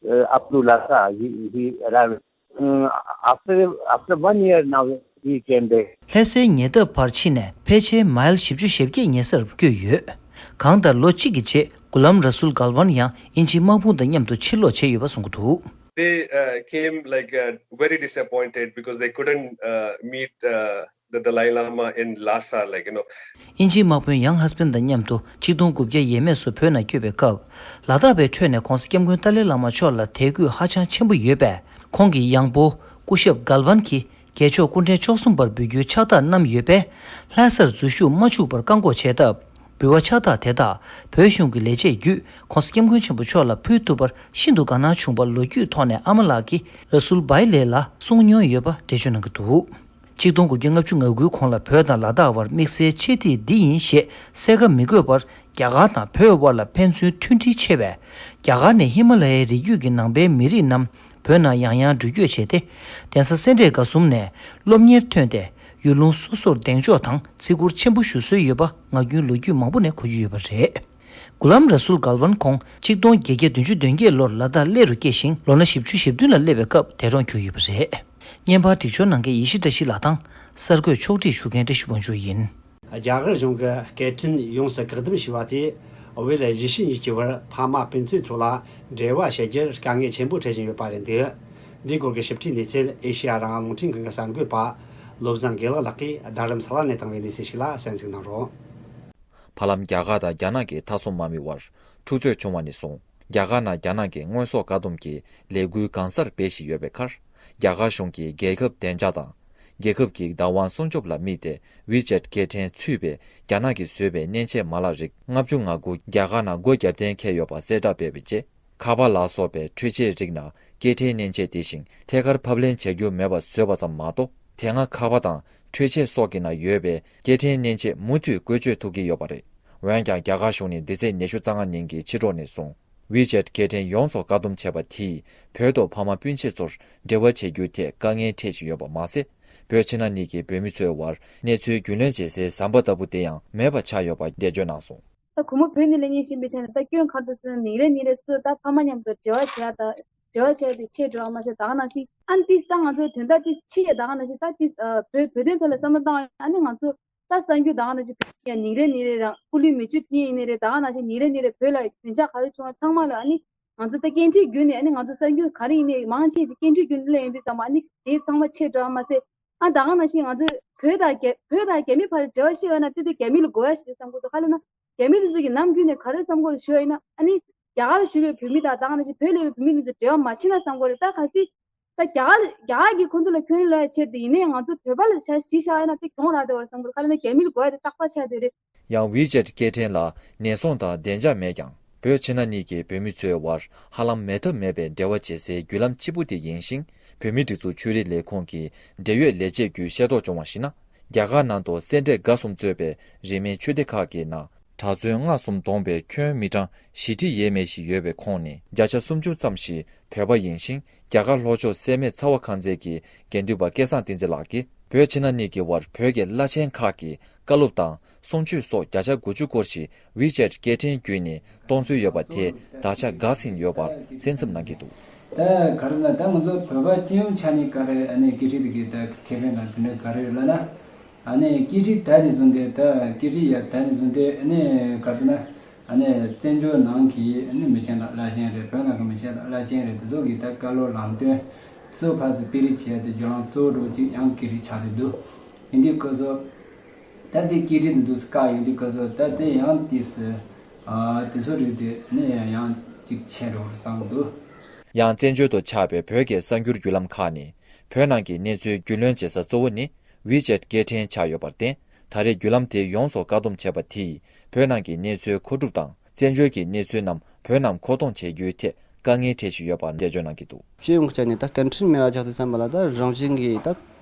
uh, up to Lhasa, he, he arrived. Uh, after, after one year now, he came back. ལྷ་སའི་ཉེ་འདབས་བར་ཕྱིན་ནས་ཕལ་ཆེར་མའིལ་བཞི་བཅུ་ཞེ་བརྒྱད་ཉེ་སར་བསྐྱོད་ཡོད། གང་ལྟར་ལོ་གཅིག་གི་རྗེས་གུ་ལམ་ར་སུལ་གལ་ཝན་ཡང་དབྱིན་ཇིའི་དམག་དཔུང་དང་མཉམ་དུ་ཕྱིར་ལོག་བྱས་ཡོད་པ་གསུང་གི་འདུག། They, uh, came, like, uh, very disappointed because they couldn't, uh, meet, uh, the Dalai Lama in Lhasa, like, you know. དབྱིན་ཇིའི་དམག་དཔོན་ཡང་ཧ་སི་པན་དང་མཉམ་དུ་ཆིག་སྟོང་དགུ་བརྒྱ་ཡས་མས་སུ་བོད་ནང་བསྐྱོད་པའི་སྐབས། ལ་དྭགས་པའི་ཁྲོད་ནས་༧གོང་ས་༧སྐྱབས་མགོན་ཏཱ་ལའི་བླ་མ་མཆོག་ལ་དད་གུས་ཧ་ཅང་ཆེན་པོ་ཡོད་པས། ཁོང་གི་ཡང་པོ་སྐུ་ཞབས་གལ་ཝན་གྱིས་ རྒྱལ་མཆོག་སྐུ་ཕྲེང་བཅུ་གསུམ་པར་འབུལ་རྒྱུའི་ཕྱག་རྟགས་བསྣམས་ཡོད་པས། ལྷ་སར་འཛུལ་ཞུགས་མ་བཅུག་པར་བཀག་འགོག་བྱས་སྟབས། འབུལ་བ་ཕྱག་རྟགས་དེ་དག་བོད་གཞུང་གི་ལས་བྱེད་བརྒྱུད་༸གོང་ས་༸སྐྱབས་མགོན་ཆེན་པོ་མཆོག་ལ་ཕུལ་ཐུབ་པར་ཤིན་ཏུ་དགའ་སྣང་བྱུང་བར། ལོ་རྒྱུས་ཐོག་ནས་ཨ་མ་ལགས་ཀྱིས་ར་སུལ་བྷའི་ལེ་ལ་གསུང་མྱོང་ཡོད་པ་འགྲེལ་བརྗོད་གནང་གི་འདུག་ཆིག་སྟོང་དགུ་བརྒྱ་ལྔ་བཅུ་ང་དགུའི་གོང་ལ་བོད་དང་ལ་དྭགས་དབར་དམིགས་བསལ་ཆེ་ཐིག་འདི་ཡིན་ཞེས་གསལ་ཁ་མི་བཀོད་པར། རྒྱ་གར་དང་བོད་དབར་ལ་ཕན་ཚུན་མཐུན་སྒྲིལ་ཆེ་བས། རྒྱ་གར་ནས་ཧི་མ་ལ་ཡའི་རི་རྒྱུད་ཀྱི་ནང་པའི་མི་རིགས་རྣམས་བོད་ནང་ཡང་ཡང་འགྲུལ་སྐྱོད་བྱས་ཏེ། གདན་ས་སེ་འབྲས་དགའ་གསུམ་ནས་སློབ་གཉེར་ཐོན་ཏེ། ཡུལ་ལུང་སོ་སོར་གདེང་འཇོག་དང་བརྩི་བཀུར་ཆེན་པོ་ཞུ་སྲོལ་ཡོད་པ་ངག་རྒྱུན་ལོ་རྒྱུས་མང་པོ་ནས་གོ་རྒྱུ་ཡོད་པ་རེད། གུ་ལམ་ར་སུལ་གལ་ཝན་ཁོང་ཆིག་སྟོང་བརྒྱད་བརྒྱ་བདུན་ཅུ་དོན་བརྒྱད་ལོར་ལ་དྭགས་གླེ་རུ་སྐྱེས་ཤིང་། ལོ་ན་བཞི་བཅུ་ཞེ་བདུན་ལ་སླེབས་པའི་སྐབས་འདས་གྲོངས་གྱུར་ཡོད་པ་རེད། བརྙན་པར་སྒྲིག་སྦྱོར་གནང་མཁན་ཡེ་ཤེས་བཀྲ་ཤིས་ལགས་དང་། གསར་འགོད་ཕྱོགས་སྒྲིག་ཞུ་མཁན་བཀྲ་ཤིས་དབང་ཕྱུག་ཡིན། རྒྱ་གར་གཞུང་གི་སྐད་འཕྲིན་ཡོངས་སུ་བཀག་སྡོམ་བྱས་པ་དེས། བོད་ཡུལ་གཞིས་བྱེས་གཉིས་ཀྱི་བར་ཕ་མ་སྤུན་མཆེད་ཚོ་ལ་འབྲེལ་བ་བྱེད་རྒྱུར་དཀའ་ངལ་ཆེན་པོ་འཕྲད་བཞིན་ཡོད་པ་རེད་འདུག་འདིའི་སྐོར་གྱི་ཞིབ་ཕྲའི་གནས་ཚུལ་ཨེ་ཤེ་ཡ་རང་དབང་རླུང་འཕྲིན་ཁང་གི་གསར་འགོད་པ་བློ་བཟང་དགེ་ལེགས་ལགས་ཀྱིས་རྡ་རམ་ས་ལ་ནས་བཏང་བའི་གནས་ཚུལ་ཞིག་ལ་གསན་གཟིགས་གནང་རོགས། ཧ་ལམ་རྒྱ་གར་དང་རྒྱ་ནག་གི་མཐའ་སྲུང་དམག་མི་དབར་འཁྲུག་རྩོད་བྱུང་བ་ནས་བཟུང་། རྒྱ་གར་ནང་རྒྱ་ནག་གི་དངོས་ཟོག་བཀག་སྡོམ་གྱི་ལས་འགུལ་གང་སར་སྤེལ་བཞིན་ཡོད་པའི་ཁར། རྒྱ་གར་གཞུང་གིས་རྒྱལ་ཁབ་བདེ་འཇགས་དང་། རྒྱལ་ཁབ་ཀྱི་བདག་དབང་སྲུང་སྐྱོབ་ལ་དམིགས་ཏེ། ཝི་ཅེད་སྐད་འཕྲིན་ཚུད་པའི་རྒྱ་ནག་གིས་བཟོས་པའི་མཉེན་ཆས་མ་ལག་རིགས་ལྔ་བཅུ་ང་དགུ་རྒྱ་གར་ནང་སྒོ་བརྒྱབ་གཏན་འཁེལ་ཡོད་པ་གསལ་བསྒྲགས་སྤེལ་བའི་རྗེས། ཁ་པར་ལ་སོགས་པའི་འཕྲུལ་ཆས་རིགས་ནང་སྐད་འཕྲིན་མཉེན་ཆས་དེ་བཞིན་ཐད་ཀར་ཕབ་ལེན་བྱ་རྒྱུ་མེད་པ་བཟོས་པ་ཙམ་མ་གཏོགས། དེ་སྔ་ཁ་པར་དང་འཕྲུལ་ཆས་སོགས་ཀྱི་ནང་ཡོད་པའི་སྐད་འཕྲིན་མཉེན་ཆས་མུ་མཐུད་བཀོལ་སྤྱོད་ཐུབ་ཀྱི་ཡོད་པ་རེད། འོན་ཀྱང་། རྒྱ་གར་གཞུང་ནས་འདི་ཚེས་ཉི་ཤུ་རྩ་ལྔ་ཉིན་གྱི་ཕྱི་དྲོ་ནས་བཟུང་། ཝི་ཅེད་སྐད་འཕྲིན་ཡོངས་སུ་བཀག་སྡོམ་བྱས་པ་དེས། བོད་དུ་ཕ་མ་སྤུན་མཆེད་ཚོར་འབྲེལ་བ་བྱེད་རྒྱུའི་ཐད་དཀའ་ངལ་འཕྲད་བཞིན་ཡོད་པ་མ་ཟད། བོད་ཕྱི་ནང་གཉིས་ཀྱི་བོད་མི་ཚོའི་དབར་གནས་ཚུལ་རྒྱུས་ལོན་བྱེད་སའི་ཟམ་པ་ལྟ་བུ་དེ་ཡང་མེད་པ་ཆགས་ཡོད་པ་འགྲེལ་བརྗོད་གནང་སོང་། ད་སྒོར་མོ་བོད་ནས་སླེབས་མཁན་ཤེས་པའི་ཆ་ནས། ད་སྐྱོན་ག་རེ་འདུག་ཟེར་ན། ཉིན་རེ་ཉིན་རེ་སུ་ད་ཕ་མ་མཉམ་དུ་འབྲེལ་བ་བྱེད་ཡ་དང་། འབྲེལ་བ་བྱས་ཏེ་ཆེ་འགྲོ་བ་མ་ཟད། ད་ག་ནང་བཞིན་ཨ་ནི་ཏིས་ད་ང་ཚོ་དོན་དག་ཏིས་ཆེ་ཡ་ད་ག་ནང་བཞིན་ད་ཏིས་བོད་བོད་དོན་ཐོག་ལ་བསམ་བློ་བཏང་བ་ཡིན་ན། ཨ་ནི་ང་ཚོ་ད་གསར་འགྱུར་ད་ག་ནང་བཞིན་བོད་ཡ་ཉིན་རེ་ཉིན་རེ་རང་སྐུ་ལུས་མེ་མཆོད་ཕུལ་ཡིན་ནི་རེད། ད་ག་ནང་བཞིན་ཉིན་རེ་ཉིན་རེ་བོད་ལ་བདེ་འཇགས་ག་རེ་བྱུང་བ་ཚང་མ་ལ་ཨ་ནི་ང་ཚོ་ད་སྐད་འཕྲིན་བརྒྱུད་ནས། ཨ་ནི་ང་ཚོ་གསར་འགྱུར་ག་རེ་ཡིན་ནའི་མང་ཆེ་ཅིག་སྐད་འཕྲིན་བརྒྱུད་ནས་སླེབས་ཡོང་དུས་ཙམ་པ། ཨ་ནི་དེ་ཚང་མ་ཆེ་འགྲོ་བ་མ་ཟད། ཨ་ད་ག་ནང་བཞིན་ང་ཚོས་བོད་དང་རྒྱ་བོད་དང་རྒྱ་མི་བར་འབྲེལ་བ་ཤེས་པ་ན་དེ་དེ་རྒྱ་མི་ལ་དགོས་ཡ་ཞིག་རེད་བསམ་གྱི་འདུག་ག་རེ་ལབ་ན། རྒྱ་མི་དེ་ཚོ་གི་ནམ་རྒྱུན་ནས་ག་རེ་བསམ་གྱི་ཡོད་ཞུ་བ་ཡིན་ན། ཨ་ནི་རྒྱ་གར་ལ་བཞུགས་པའི་བོད་མི་དང་ད་ག་ནང་བཞིན་བོད་ལ་ཡོད་པའི་བོད་མི་དེ་ཚོ་འབྲེལ་བ་མ་བྱེད་ན་བསམ་གྱི་རེད། ད་གལ་སྲིད་ད་རྒྱ་གར་རྒྱ་གར་གྱིས་ཁོང་ཚོ་ལ་ཁྱོན་ལ་ཡ་བྱེད་དེ་ཡིན་ན་ཡང་། ང་ཚོ་བོད་པ་ལ་ཆ་གཞི་བཞག་ཡིན་ན་དེ་གྱོང་རག་བསྡད་པ་རེད་བསམ་གྱི་རེད། ག་རེ་ལབ་ན་རྒྱ་མི་ལ་དགོས་ཡ་དེ་རྟག་པར་ཆགས་བསྡད་རེད། ཡང་ཝི་ཅེད་སྐད་འཕྲིན་ལ་ནན་སྲུང་དང་བདེ་འཇགས་མེད་ཀྱང་། བོད་ཕྱི་ནང་གཉིས་ཀྱི་བོད་མི་ཚོའི་དབར་ཧ་ལམ་མེད་ཐབས་མེད་པའི་འབྲེལ་བ་བྱེད་སའི་བརྒྱུད་ལམ་གཅིག་པུ་དེ་ཡིན་ཞིང་། བོད་མིའི་སྒྲིག་འཛུགས་ཆོས་རིག་ལས་ཁུངས་ཀྱི་འབྲེལ་ཡོད་ལས་བྱེད་བརྒྱུད་ཤེས་རྟོགས་བྱུང་བར་གཞིགས་ན། རྒྱ་གར་ནང་དུ་སེ་འབྲས་དགའ་གསུམ་གཙོས་པའི་རིས་མེད་ཆོས་སྡེ་ཁག་གི་ནང་གྲྭ་བཙུན་སྔགས་གསུམ་སྡོམ་པའི་ཁྱོན་མི་གྲངས་བཞི་ཁྲི་ཡས་མས་ཤིག་ཡོད་པའི་ཁོངས་ནས་བརྒྱ་ཆ་སུམ་ཅུ་ཙམ་ཞིག་བོད་པ་ཡིན་ཞིང་། རྒྱ་གར་ལྷོ་ཕྱོགས་སེར་སྨད་ཚ་བ་ཁང་ཚན་གྱི་དགེ་འདུན་པ་སྐལ་བཟང་བསྟན་འཛིན་ལགས་ཀྱིས། བོད་ཕྱི་ནང་གཉིས་ཀྱི་དབར་བོད་ཀྱི་བླ་ཆེན་ཁག་གི་བཀའ་སློབ་དང་གསུང་ཆོས་སོགས་བརྒྱ་ཆ་དགུ་བཅུ་སྐོར་ཞིག་ཝི་ཅེད་སྐད་འཕྲིན་བརྒྱུད་ནས་གཏོང་སྲོལ་ཡོད་པ་དེ་ད་ཆ་འགག་ཟིན་ཡོད་པར་གསན་གཟིགས་གནང་གི་འདུག་ད་ག་རེ་ཟེར་ན། ད་ང་ཚོ་བོད་པ་སྤྱི་ཡོངས་ཆ་ནས་ག་རེ་ཨ་ནི་སྐད་འཕྲིན་དེ་གའི་ད་ཁེ་ཕན་དང་དེ་འདྲ་ག་རེ་ཡོད་ལབ་ན། ཨ་ནི་སྐད་འཕྲིན་ད་ནས་བཟུང་སྟེ། ད་སྐད་འཕྲིན་ཡ་ད་ནས་བཟུང་སྟེ། ཨ་ནི་ག་རེ་ཟེར་ན། ཨ་ནི་བཙན་བྱོལ་ནང་གི་ཨ་ནི་མི་ཆེན་དང་བླ་ཆེན་རེད། བོད་ནང་གི་མི་ཆེན་དང་བླ་ཆེན་རེད། དེ་ཚོ་གི་ད་བཀའ་སློབ་ལམ་སྟོན་དེ་ཚོ་ཕར་ཚུར་སྤེལ་རེས་བྱས་ཏེ་བརྒྱུད་ལམ་གཙོ་བོ་འདྲ་བོ་ཅིག་ཡང་སྐད་འཕྲིན་ཆགས་བསྡད་འདུག་ཡིན་དུས་སྐབས་སུ་ད་དེ་སྐད་འཕྲིན་དེ་འདུག་སེ་བཀག་ཡོང་དུས་སྐབས་སུ། ད་དེ་ཡང་དེ་སུ་ཨ་དེ་ཚོ་རིགས་དེ་ནི་ཡང་ཅིག་ཆད་འགྲོ་བར་བསམ་འདུག་ཡང་བཙན་བྱོལ་དུ་ཆགས་པའི་བོད་ཀྱི་གསར་འགྱུར་བརྒྱུད་ལམ་ཁག་ནི་བོད་ནང་གི་གནས་ཚུལ་རྒྱུས་ལོན་བྱེད་ས་གཙོ་བོ་ནི་ཝི་ཅེད་སྐད་འཕྲིན་ཆགས་ཡོད་པར་བརྟེན། ད་རེས་བརྒྱུད་ལམ་དེ་ཡོངས་སུ་བཀག་སྡོམ་བྱས་པ་དེས་བོད་ནང་གི་གནས་ཚུལ་མཁོ་སྒྲུབ་དང་། བཙན་བྱོལ་གྱི་གནས་ཚུལ་རྣམས་བོད་རྣམས་མཁོ་གཏོང་བྱེད་རྒྱུའི་ཐད་དཀའ་ངལ་འཕྲད་བཞིན་ཡོད་པར་འགྲེལ་བརྗོད་གནང་གི་འདུག་སྤྱི་ཡོངས་ཀྱི་ཆ་ནས་ད་སྐད་འཕྲིན་མེད་པ་ཆགས་དུས་ཙམ་པ་ལ། ད་རང་བཞིན་གྱིས་ད་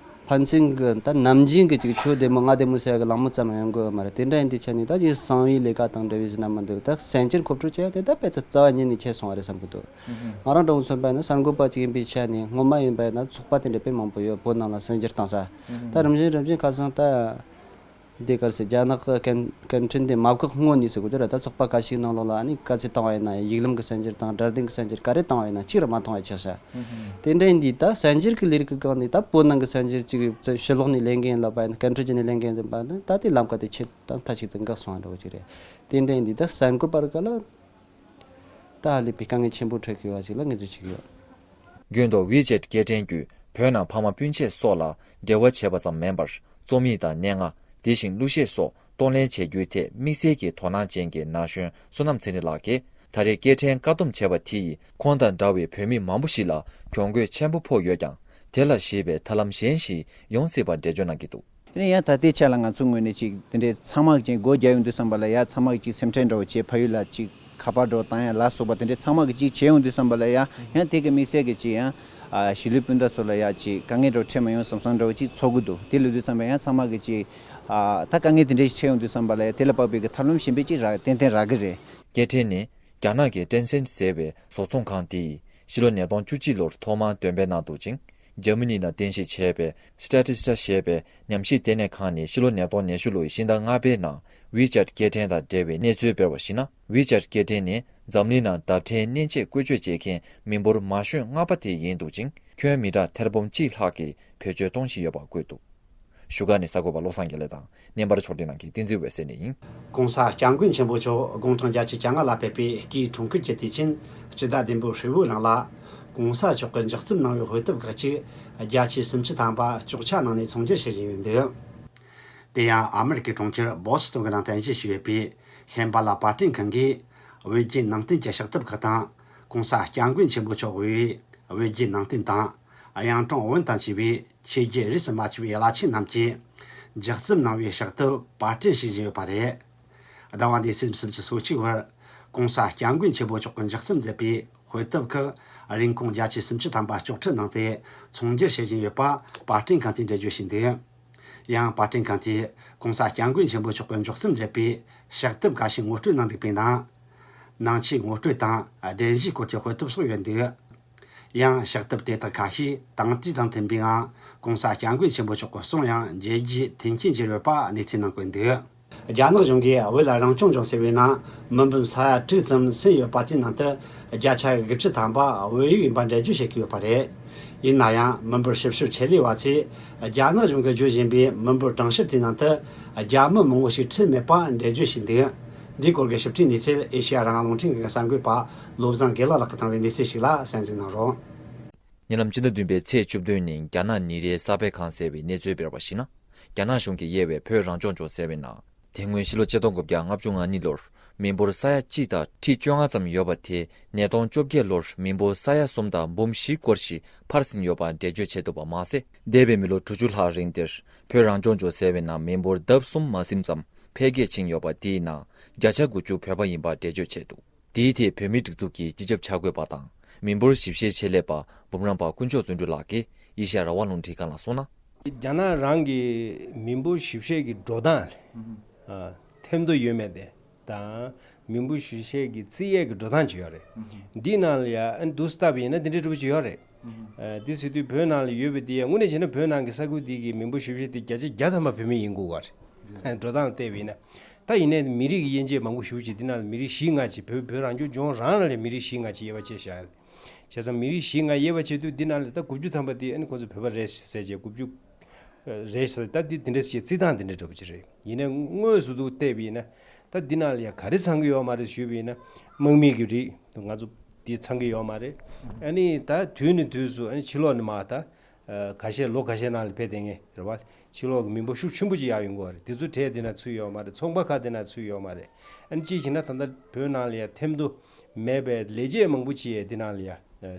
ཕན་ཚུན་གྱི་ད་ནམ་རྒྱུན་གྱི་ཅིག་ཁྱོད་བདེ་མོ་ང་བདེ་མོ་ཟེར་གྱི་ལད་མོ་ཙམ་ཡང་ཡོང་གི་ཡོད་མ་རེད། དེ་འདྲ་ཡིན་དུས་ཆ་ནས་ད་ཅིག་གསང་བའི་ལས་ཀ་དང་འབྲེལ་བའི་ཟེར་ན་མི་འདུག་ད་གསན་འགྱུར་མཁོ་སྤྲོད་བྱེད་ཡ་དེ་ད་དཔེ་ད་རྩ་བ་ཉིད་ནས་ཆད་སོང་བ་རེད་བསམ་གྱི་འདུག་ང་རང་འདྲ་བོ་མཚོན་པ་ཡིན་ན་གསར་འགོད་པ་ཅིག་ཡིན་པའི་ཆ་ནས། སྔོན་མ་ཡིན་པ་ཡིན་ན་ཚོགས་པ་དེ་འདྲ་དཔེ་མང་པོ་ཡོད། བོད་ནང་ལ་གསན་འགྱུར་བཏང་ས། ད་རིམ་བཞིན་རིམ་བཞིན་ཁ་སང་ད། འདི་ག་རེ་ཟེར། རྒྱ་ནག་གི་སྐད་སྐད་འཕྲིན་དེ་མ་བཀག་སྔོན་ནས་ཟེར་དགོས་རྒྱུ་རེད། ད་ཚོགས་པ་ཁ་ཤས་ནང་ལོགས་ལ་ཨ་ནི་ག་ཚོད་བཏང་བ་ཡིན་ན་ཡང་། ཡིག་ལམ་གྱི་གསར་འགྱུར་དང་སྒྲ་ལྡན་གྱི་གསར་འགྱུར་ག་རེ་བཏང་བ་ཡིན་ན་གཅིག་ར་མ་བཏང་བ་ཆགས་ཤག་དེ་འདྲ་ཡིན་དུས་ད་གསར་འགྱུར་གྱི་ལས་རིགས་ཀྱི་སྒང་ནས་ད་བོད་ནང་གི་གསར་འགྱུར་ཅིག་ཕྱི་ལོགས་ནས་ལེན་མཁན་ལབ་པ་ཡིན་ན། སྐད་འཕྲིན་བརྒྱུད་ནས་ལེན་མཁན་ཟེར་བ་ནི་ད་དེ་ལམ་ཁ་དེ་ཆད་དང་མཐའ་གཅིག་ཏུ་འགག་སོང་བ་འདྲ་བོ་ཅིག་རེད། དེ་འདྲ་ཡིན་དུས་ད་གསར་འགོད་པ་རིགས་ལ་ད་ཧ་ལས་པའི་དཀའ་ངལ་ཆེན་པོ་འཕྲད་ཀྱི་ཡོད་པ་ཅིག་ལ་ངོས་འཛིན་བྱེད་ཀྱི་ཡོད། རྒྱུན་དུ་ཝི་ཅེད་སྐད་འཕྲིན་བརྒྱུད་བོད་ནང་ཕ་མ་སྤུན་མཆེད་སོགས་ལ་འབྲེལ་བ་བྱེད་པ་ཙམ་མིན་པར། རྩོམ་ཡིག་དང་སྙན་ངག་དེ་བཞིན་གླུ་གཞས་སོགས་གཏོང་ལེན་བྱེད་རྒྱུའི་ཐད་དམིགས་བསལ་གྱི་དོ་སྣང་ཅན་གྱི་ན་གཞོན་བསོད་ནམས་ཚེ་རིང་ལགས་ཀྱིས། ད་རེས་སྐད་འཕྲིན་བཀག་སྡོམ་བྱས་པ་དེ་ཡིས་ཁོང་དང་འདྲ་བའི་བོད་མི་མང་པོ་ཞིག་ལ་གྱོང་གུད་ཆེན་པོ་ཕོག་ཡོད་ཀྱང་། དེ་ལ་གཞིགས་པའི་ཐབས་ལམ་གཞན་ཞིག་ཡོང་སྲིད་པ་འགྲེལ་བརྗོད་གནང་གི་འདུག། དེ་ནས་ཡང་ད་ལྟའི་ཆ་ལ་ང་ཚོ་ངོས་ནས་ཅིག་དེ་འདྲའི་ཚང་མ་ཅིག་སྒོ་རྒྱག་ཡོང་དུས་ཙམ་པ་ལ་ཡ་ཚང་མ་ཅིག་སེམས་ཁྲལ་འདྲ་བོ་བྱས། ཕ་ཡུལ་ལ་ཅིག་ཁ་པར་འདྲ་བོ་བཏང་ཡ་ལ་སོགས་པ་དེ་འདྲའི་ཚང་མ་གི་ཅིག་བྱས་ཡོང་དུས་ཙམ་པ་ལ་ཡ་ཡང་དེ་གི་དམིགས་བསལ་གི་ཅིག་ཡང་ཨ་གཞིས་ལུས་སྤུན་ཟླ་ཚོ་ལ་ཡ་ཅིག་དཀའ་ངལ་འདྲ་བོ་འཕྲད་མ་ཡོང་བསམ་བསམ་འདྲ་བོ་ཅིག་ཚོར་གི་འདུག། དེ་ལབ་དུས་ཙམ་པ་ཡང་ཚང་མ་གི་ཅིག་ཨ་ད་དཀའ་ངལ་དེ་འདྲའི་ཞིག་འཕྲད་ཡོང་དུས་ཙམ་པ་ལ་ཡ་དེ་ལ་དཔག་པའི་གི་ཐབས་ལམ་གཞན་པ་ཅིག་རག་ཏན་ཏན་རག་གི་རེད། སྐད་འཕྲིན་ནི། རྒྱ་ནག་གི་ཀྲེན་སེན་ཟེར་བའི་བཟོ་ཚོང་ཁང་དེས་ཕྱི་ལོ་ཉིས་སྟོང་བཅུ་གཅིག་ལོར་ཐོག་མར་འདོན་སྤེལ་གནང་འདུག་ཅིང་། འཇར་མ་ནི་ནང་རྟེན་གཞི་བྱས་པའི་Statista ཞེས་པའི་ཉམས་ཞིབ་ལྟེ་གནས་ཁང་ནས་ཕྱི་ལོ་ཉིས་སྟོང་ཉི་ཤུ་ལོའི་ཕྱི་ཟླ་ལྔ་པའི་ནང་WeChat སྐད་འཕྲིན་དང་འབྲེལ་བའི་གནས་ཚུལ་སྤེལ་བར་གཞིགས་ན། WeChat སྐད་འཕྲིན་ནི་འཛམ་གླིང་ནང་བརྡ་འཕྲིན་མཉེན་ཆས་བཀོལ་སྤྱོད་བྱེད་མཁན་མི་འབོར་མང་ཤོས་ལྔ་པ་དེ་ཡིན་འདུག་ཅིང་། ཁྱོན་མི་གྲངས་ཐེར་འབུམ་གཅིག་ལྷག་གིས་བེད་སྤྱོད་གཏོང་བཞིན་ཡོད་པ་བཀོད་འདུག། བཞུགས་སྒར་ནས་གསར་འགོད་པ་བློ་བཟང་དགེ་ལེགས་དང་བརྙན་པར་ཕྱོགས་སྒྲིག་གནང་མཁན་བསྟན་འཛིན་འོད་ཟེར་ནས་ཡིན། ྋགོང་ས་ྋསྐྱབས་མགོན་ཆེན་པོ་མཆོག་དགུང་གྲངས་བརྒྱད་ཅུ་གྱ་ལྔ་ལ་ཕེབས་པའི་སྐུའི་འཁྲུངས་སྐར་གྱི་དུས་ཆེན་སྤྱི་ཟླ་བདུན་པའི་ཧྲིལ་བོའི་རིང་ལ། ྋགོང་ས་མཆོག་གིས་མཇལ་འཛོམས་གནང་བའི་དཔེ་དེབ་ཁག་ཅིག་བརྒྱ་ཆའི་སུམ་ཅུ་ཐམ་པ་གཅོག་ཆ་གནང་ནས་ཚོང་སྒྱུར་བྱེད་བཞིན་ཡོད་འདུག། དེ་ཡང་ཨ་མེ་རི་ཀའི་གྲོང་ཁྱེར་བོ་སི་ཊོན་གྱི་ནང་རྟེན་གཞི་བྱས་ཡོད་པའི་ཤན་པ་ལ་པར་སྐྲུན་ཁང་གིས་བོད་བརྒྱུད་ནང་བསྟན་གྱི་ཕྱག་དེབ་ཁག་དང་། ྋགོང་ས་ྋསྐྱབས་མགོན་ཆེན་པོ་མཆོག་དབུས་པའི་བོད་བརྒྱུད་ནང་བསྟན་དང་། གཡུང་དྲུང་བོན་དང་བཅས་པའི་ཆོས་བརྒྱུད་རིས་སུ་མ་ཆད་པའི་བླ་ཆེན་རྣམས་ཀྱིས་ལྗགས་རྩོམ་གནང་བའི་ཕྱག་དེབ་པར་སྐྲུན་བྱེད་བཞིན་ཡོད་པ་རེད། ཟླ་བ་འདིའི་ཚེས་སུམ་ཅུ་སོ་གཅིག་བར་ྋགོང་ས་ྋསྐྱབས་མགོན་ཆེན་པོ་མཆོག་གིས་ལྗགས་རྩོམ་མཛད་པའི་དཔེ་དེབ་ཁག་རིན་གོང་བརྒྱ་ཆའི་སུམ་ཅུ་ཐམ་པ་གཅོག་འཕྲི་གནང་སྟེ་ཚོང་སྒྱུར་བྱེད་བཞིན་ཡོད་པ་པར་སྐྲུན་ཁང་དེས་འགྲེལ་བརྗོད་བྱས་འདུག། ཡང་པར་སྐྲུན་ཁང་དེས་ྋགོང་ས་ྋསྐྱབས་མགོན་ཆེན་པོ་མཆོག་གིས་ལྗགས་རྩོམ་མཛད་པའི་ཕྱག་དེབ་འགའ་ཞིག་ངོ་སྤྲོད་གནང་འདུག་པའི་ནང་། ནང་ཆོས་ངོ་སྤྲོད་དང་བདེན་བཞིའི་སྐོར་གྱི་དཔེ་དེབ་སོགས་ཡོད་འདུག། ཡང་ཕྱག་དེབ་དེ་དག་ཁ་ཤས་དེང་དུས་དང་མཐུན་པའི་ངང་ྋགོང་ས་ྋསྐྱབས་མགོན་ཆེན་པོ་མཆོག་གི་གསུང་ཡང་རྒྱས་བསྡུས་མཐུན་རྐྱེན་གྱིས་ཡོད་པ་གནས་ཚུལ་ནང་བཀོད་འདུག། རྒྱ་ནག་གཞུང་གིས་བོད་ལ་རང་སྐྱོང་ལྗོངས་ཟེར་བའི་ནང་མི་འབོམ་ས་ཡ་དྲུག་ཙམ་ཟིན་ཡོད་པ་དེའི་ནང་དུ་བརྒྱ་ཆ་དགུ་བཅུ་ཐམ་པ་བོད་ཡིག་ཡིན་པ་འགྲེལ་བརྗོད་བྱེད་ཀྱི་ཡོད་པ་རེད། ཡིན་ན་ཡང་མི་འབོར་ཞིབ་བཤེར་ཆེད་ལས་པ་ཚོས་རྒྱ་ནག་གཞུང་གིས་བརྗོད་བཞིན་པའི་མི་འབོར་གྲངས་བཤེར་དེའི་ནང་དུ་རྒྱ་མི་མང་པོ་ཞིག་ཁྲིད་མེད་པ་འགྲེལ་བརྗོད་བྱས་འདུག། འདིའི་སྐོར་གྱི་ཞིབ་ཕྲའི་གནས་ཚུལ་ཨེ་ཤེ་ཡ་རང་དབང་རླུང་འཕྲིན་ཁང་གི་གསར་འགོད་པ་བློ་བཟང་དགེ་ལེགས་ལགས་ཀྱིས་བཏང་བའི་གནས་ཚུལ་ཞིག་ལ་གསན་གཟིགས་གནང་རོགས། ཉེ་ལམ་སྤྱི་ཟླ་བདུན་པའི་ཚེས་བཅུ་བདུན་ཉིན་རྒྱ་ནག་ཉིན་རེའི་གསར་སྤེལ་ཁང་ཟེར་བའི་གནས་ཚུལ་སྤེལ་བར་གཞིགས་ན། རྒྱ་ནག་གཞུང་གིས་དབྱེ་བའི་བོད་རང་སྐྱོང་ལྗོངས་ཟེར་བའི་ནང་། དེ་སྔོན་ཕྱི་ལོ་ཆིག་སྟོང་དགུ་བརྒྱ་ལྔ་བཅུ་ང་གཉིས་ལོར་མི་འབོར་ས་ཡ་གཅིག་དང་ཁྲི་བཅོ་ལྔ་ཙམ་ཡོད་པ་དེ་ཉིས་སྟོང་བཅོ་བརྒྱད་ལོར་མི་འབོར་ས་ཡ་གསུམ་དང་འབུམ་བཞི་སྐོར་ཞིག་འཕར་ཟིན་ཡོད་པ་འགྲེལ་བརྗོད་བྱས་འདུག་པ་མ་ཟད། འདས་པའི་མི་ལོ་དྲུག་ཅུ་ལྷག་རིང་དེར་བོད་རང་སྐྱོང་ལྗོངས་ཟེར་བའི་ནང་མི་འབོར་ལྡབ་གསུམ་མ་ཟིན་ཙམ་འཕེལ་རྒྱས་ཕྱིན་ཡོད་པ་དེའི་ནང་བརྒྱ་ཆ་དགུ་བཅུ་བོད་པ་ཡིན་པ་འགྲེལ་བརྗོད་བྱས་འདུག། དེའི་ཐད་བོད་མིའི་སྒྲིག་འཛུགས་ཀྱི་སྤྱི་ཁྱབ་ཆ་བགོས་པ་དང་མི་འབོར་ཞིབ་བཤེར་ཆེད་ལས་པ་འབུམ་རམས་པ་དཀོན་མཆོག་བརྩོན་འགྲུས་ལགས་ཀྱིས་ཨེ་ཤ་ཡ་རང་དབང་རླུང་འཕྲིན་ཁང་ལ་གསུངས་ན། རྒྱ་ནག་རང་གི་མི་འབོར་ཞིབ་བཤེར་གྱི་འགྲོ་སྟངས་རེད། ཨ། ཐེམ་ཐོ་ཡོད་མེད་དེ་དང་། མི་འབོར་ཞིབ་བཤེར་གྱི་རྩིས་ཡས་ཀྱི་འགྲོ་སྟངས་ཅིག་ཡོད་རེད། འདིའི་ནང་ལ་ཡ་ཨ་ནི་འདུག་སེ་བལྟས་པ་ཡིན་ན་འདི་འདྲའི་འདྲ་པོ་ཅིག་ཡོད་རེད། ཨ། འདི་ཟེར་དུས་བོད་ནང་ལ་ཡོད་པའི་འདི་ཡ་དངོས་གནས་བྱས་ན་བོད་ནང་གི་ས་ཁུལ་འདི་གི་མི་འབོར་ཞིབ་བཤེར་དེ་བརྒྱ་ཆ་བརྒྱ་ཐམ་པ་བོད་མི་ཡིན་དགོས་པ་རེད། འགྲོ་སྟངས་བལྟས་པ་ཡིན་ན། ད་ཡིན་ནའི་མི་རིགས་ཀྱི་དབྱེ་འབྱེད་མང་པོ་ཞེ་པོ་ཅིག་འདི་ནང་ལ་མི་རིགས་བཞི་ལྔ་ཅིག་བོད་བོད་རང་སྐྱོང་ལྗོངས་རང་ལ་ལས་མི་རིགས་བཞི་ལྔ་ཅིག་དབྱེ་བ་ཕྱེ་བཞག་ཡོད་རེད། བྱས་ཙང་མི་རིགས་བཞི་ལྔ་དབྱེ་བ་ཕྱེ་དུས་འདི་ནང་ལ་ད་དགུ་བཅུ་ཐམ་པ་དེ་ཨ་ནི་ཁོང་ཚོ་བོད་པ་རེད་ཟེར་བྱས། དགུ་བཅུ་རེད་ཟེར། ད་འདི་འདི་འདྲ་ཞིག་རྩིས་སྟངས་འདི་འདྲ་འདྲ་པོ་ཅིག་རེད། ཡིན་ནའི་དངོས་སུ་འདུག་བལྟས་པ་ཡིན་ན། ད་འདི་ནང་ལ་ཡ་ག་རེ་ཚང་གི་ཡོད་མ་རེད་ཞུས་པ་ཡིན་ན། དམག་མི་གི་རིགས་ང་ཚོ་འདི་ཚང་གི་ཡོད་མ་རེད། ཨ་ནི་ད་དུས་ནས་དུས་སུ་ཨ་ནི་ཕྱི་ལོགས་ནས་མར་ད། ཨ། ཁ་ཤས་ལོ་ཁ་ཤས་ནང་ལ་ཕེབས་བསྡད་མཁན་རེད་བ། ཕྱི་ལོགས་ཀྱི་མི་འབོར་ཤུགས་ཆེན་པོ་ཅིག་ཡར་ཡོང་གི་ཡོད་རེད། དེ་ཚོ་གྲས་དེ་ན་ཚུད་ཡོད་མ་རེད། ཚོང་པ་ཁག་དེ་ན་ཚུད་ཡོད་མ་རེད། ཨ་ནི་གཅིག་བྱས་ན་ད་ལྟ་བོད་ནང་ལ་ཡ་ཐེམ་ཐོ་མེད་པའི་ལས་བྱེད་མང་པོ་ཅིག་ཡ་དེ་ནང་ལ་ཡ་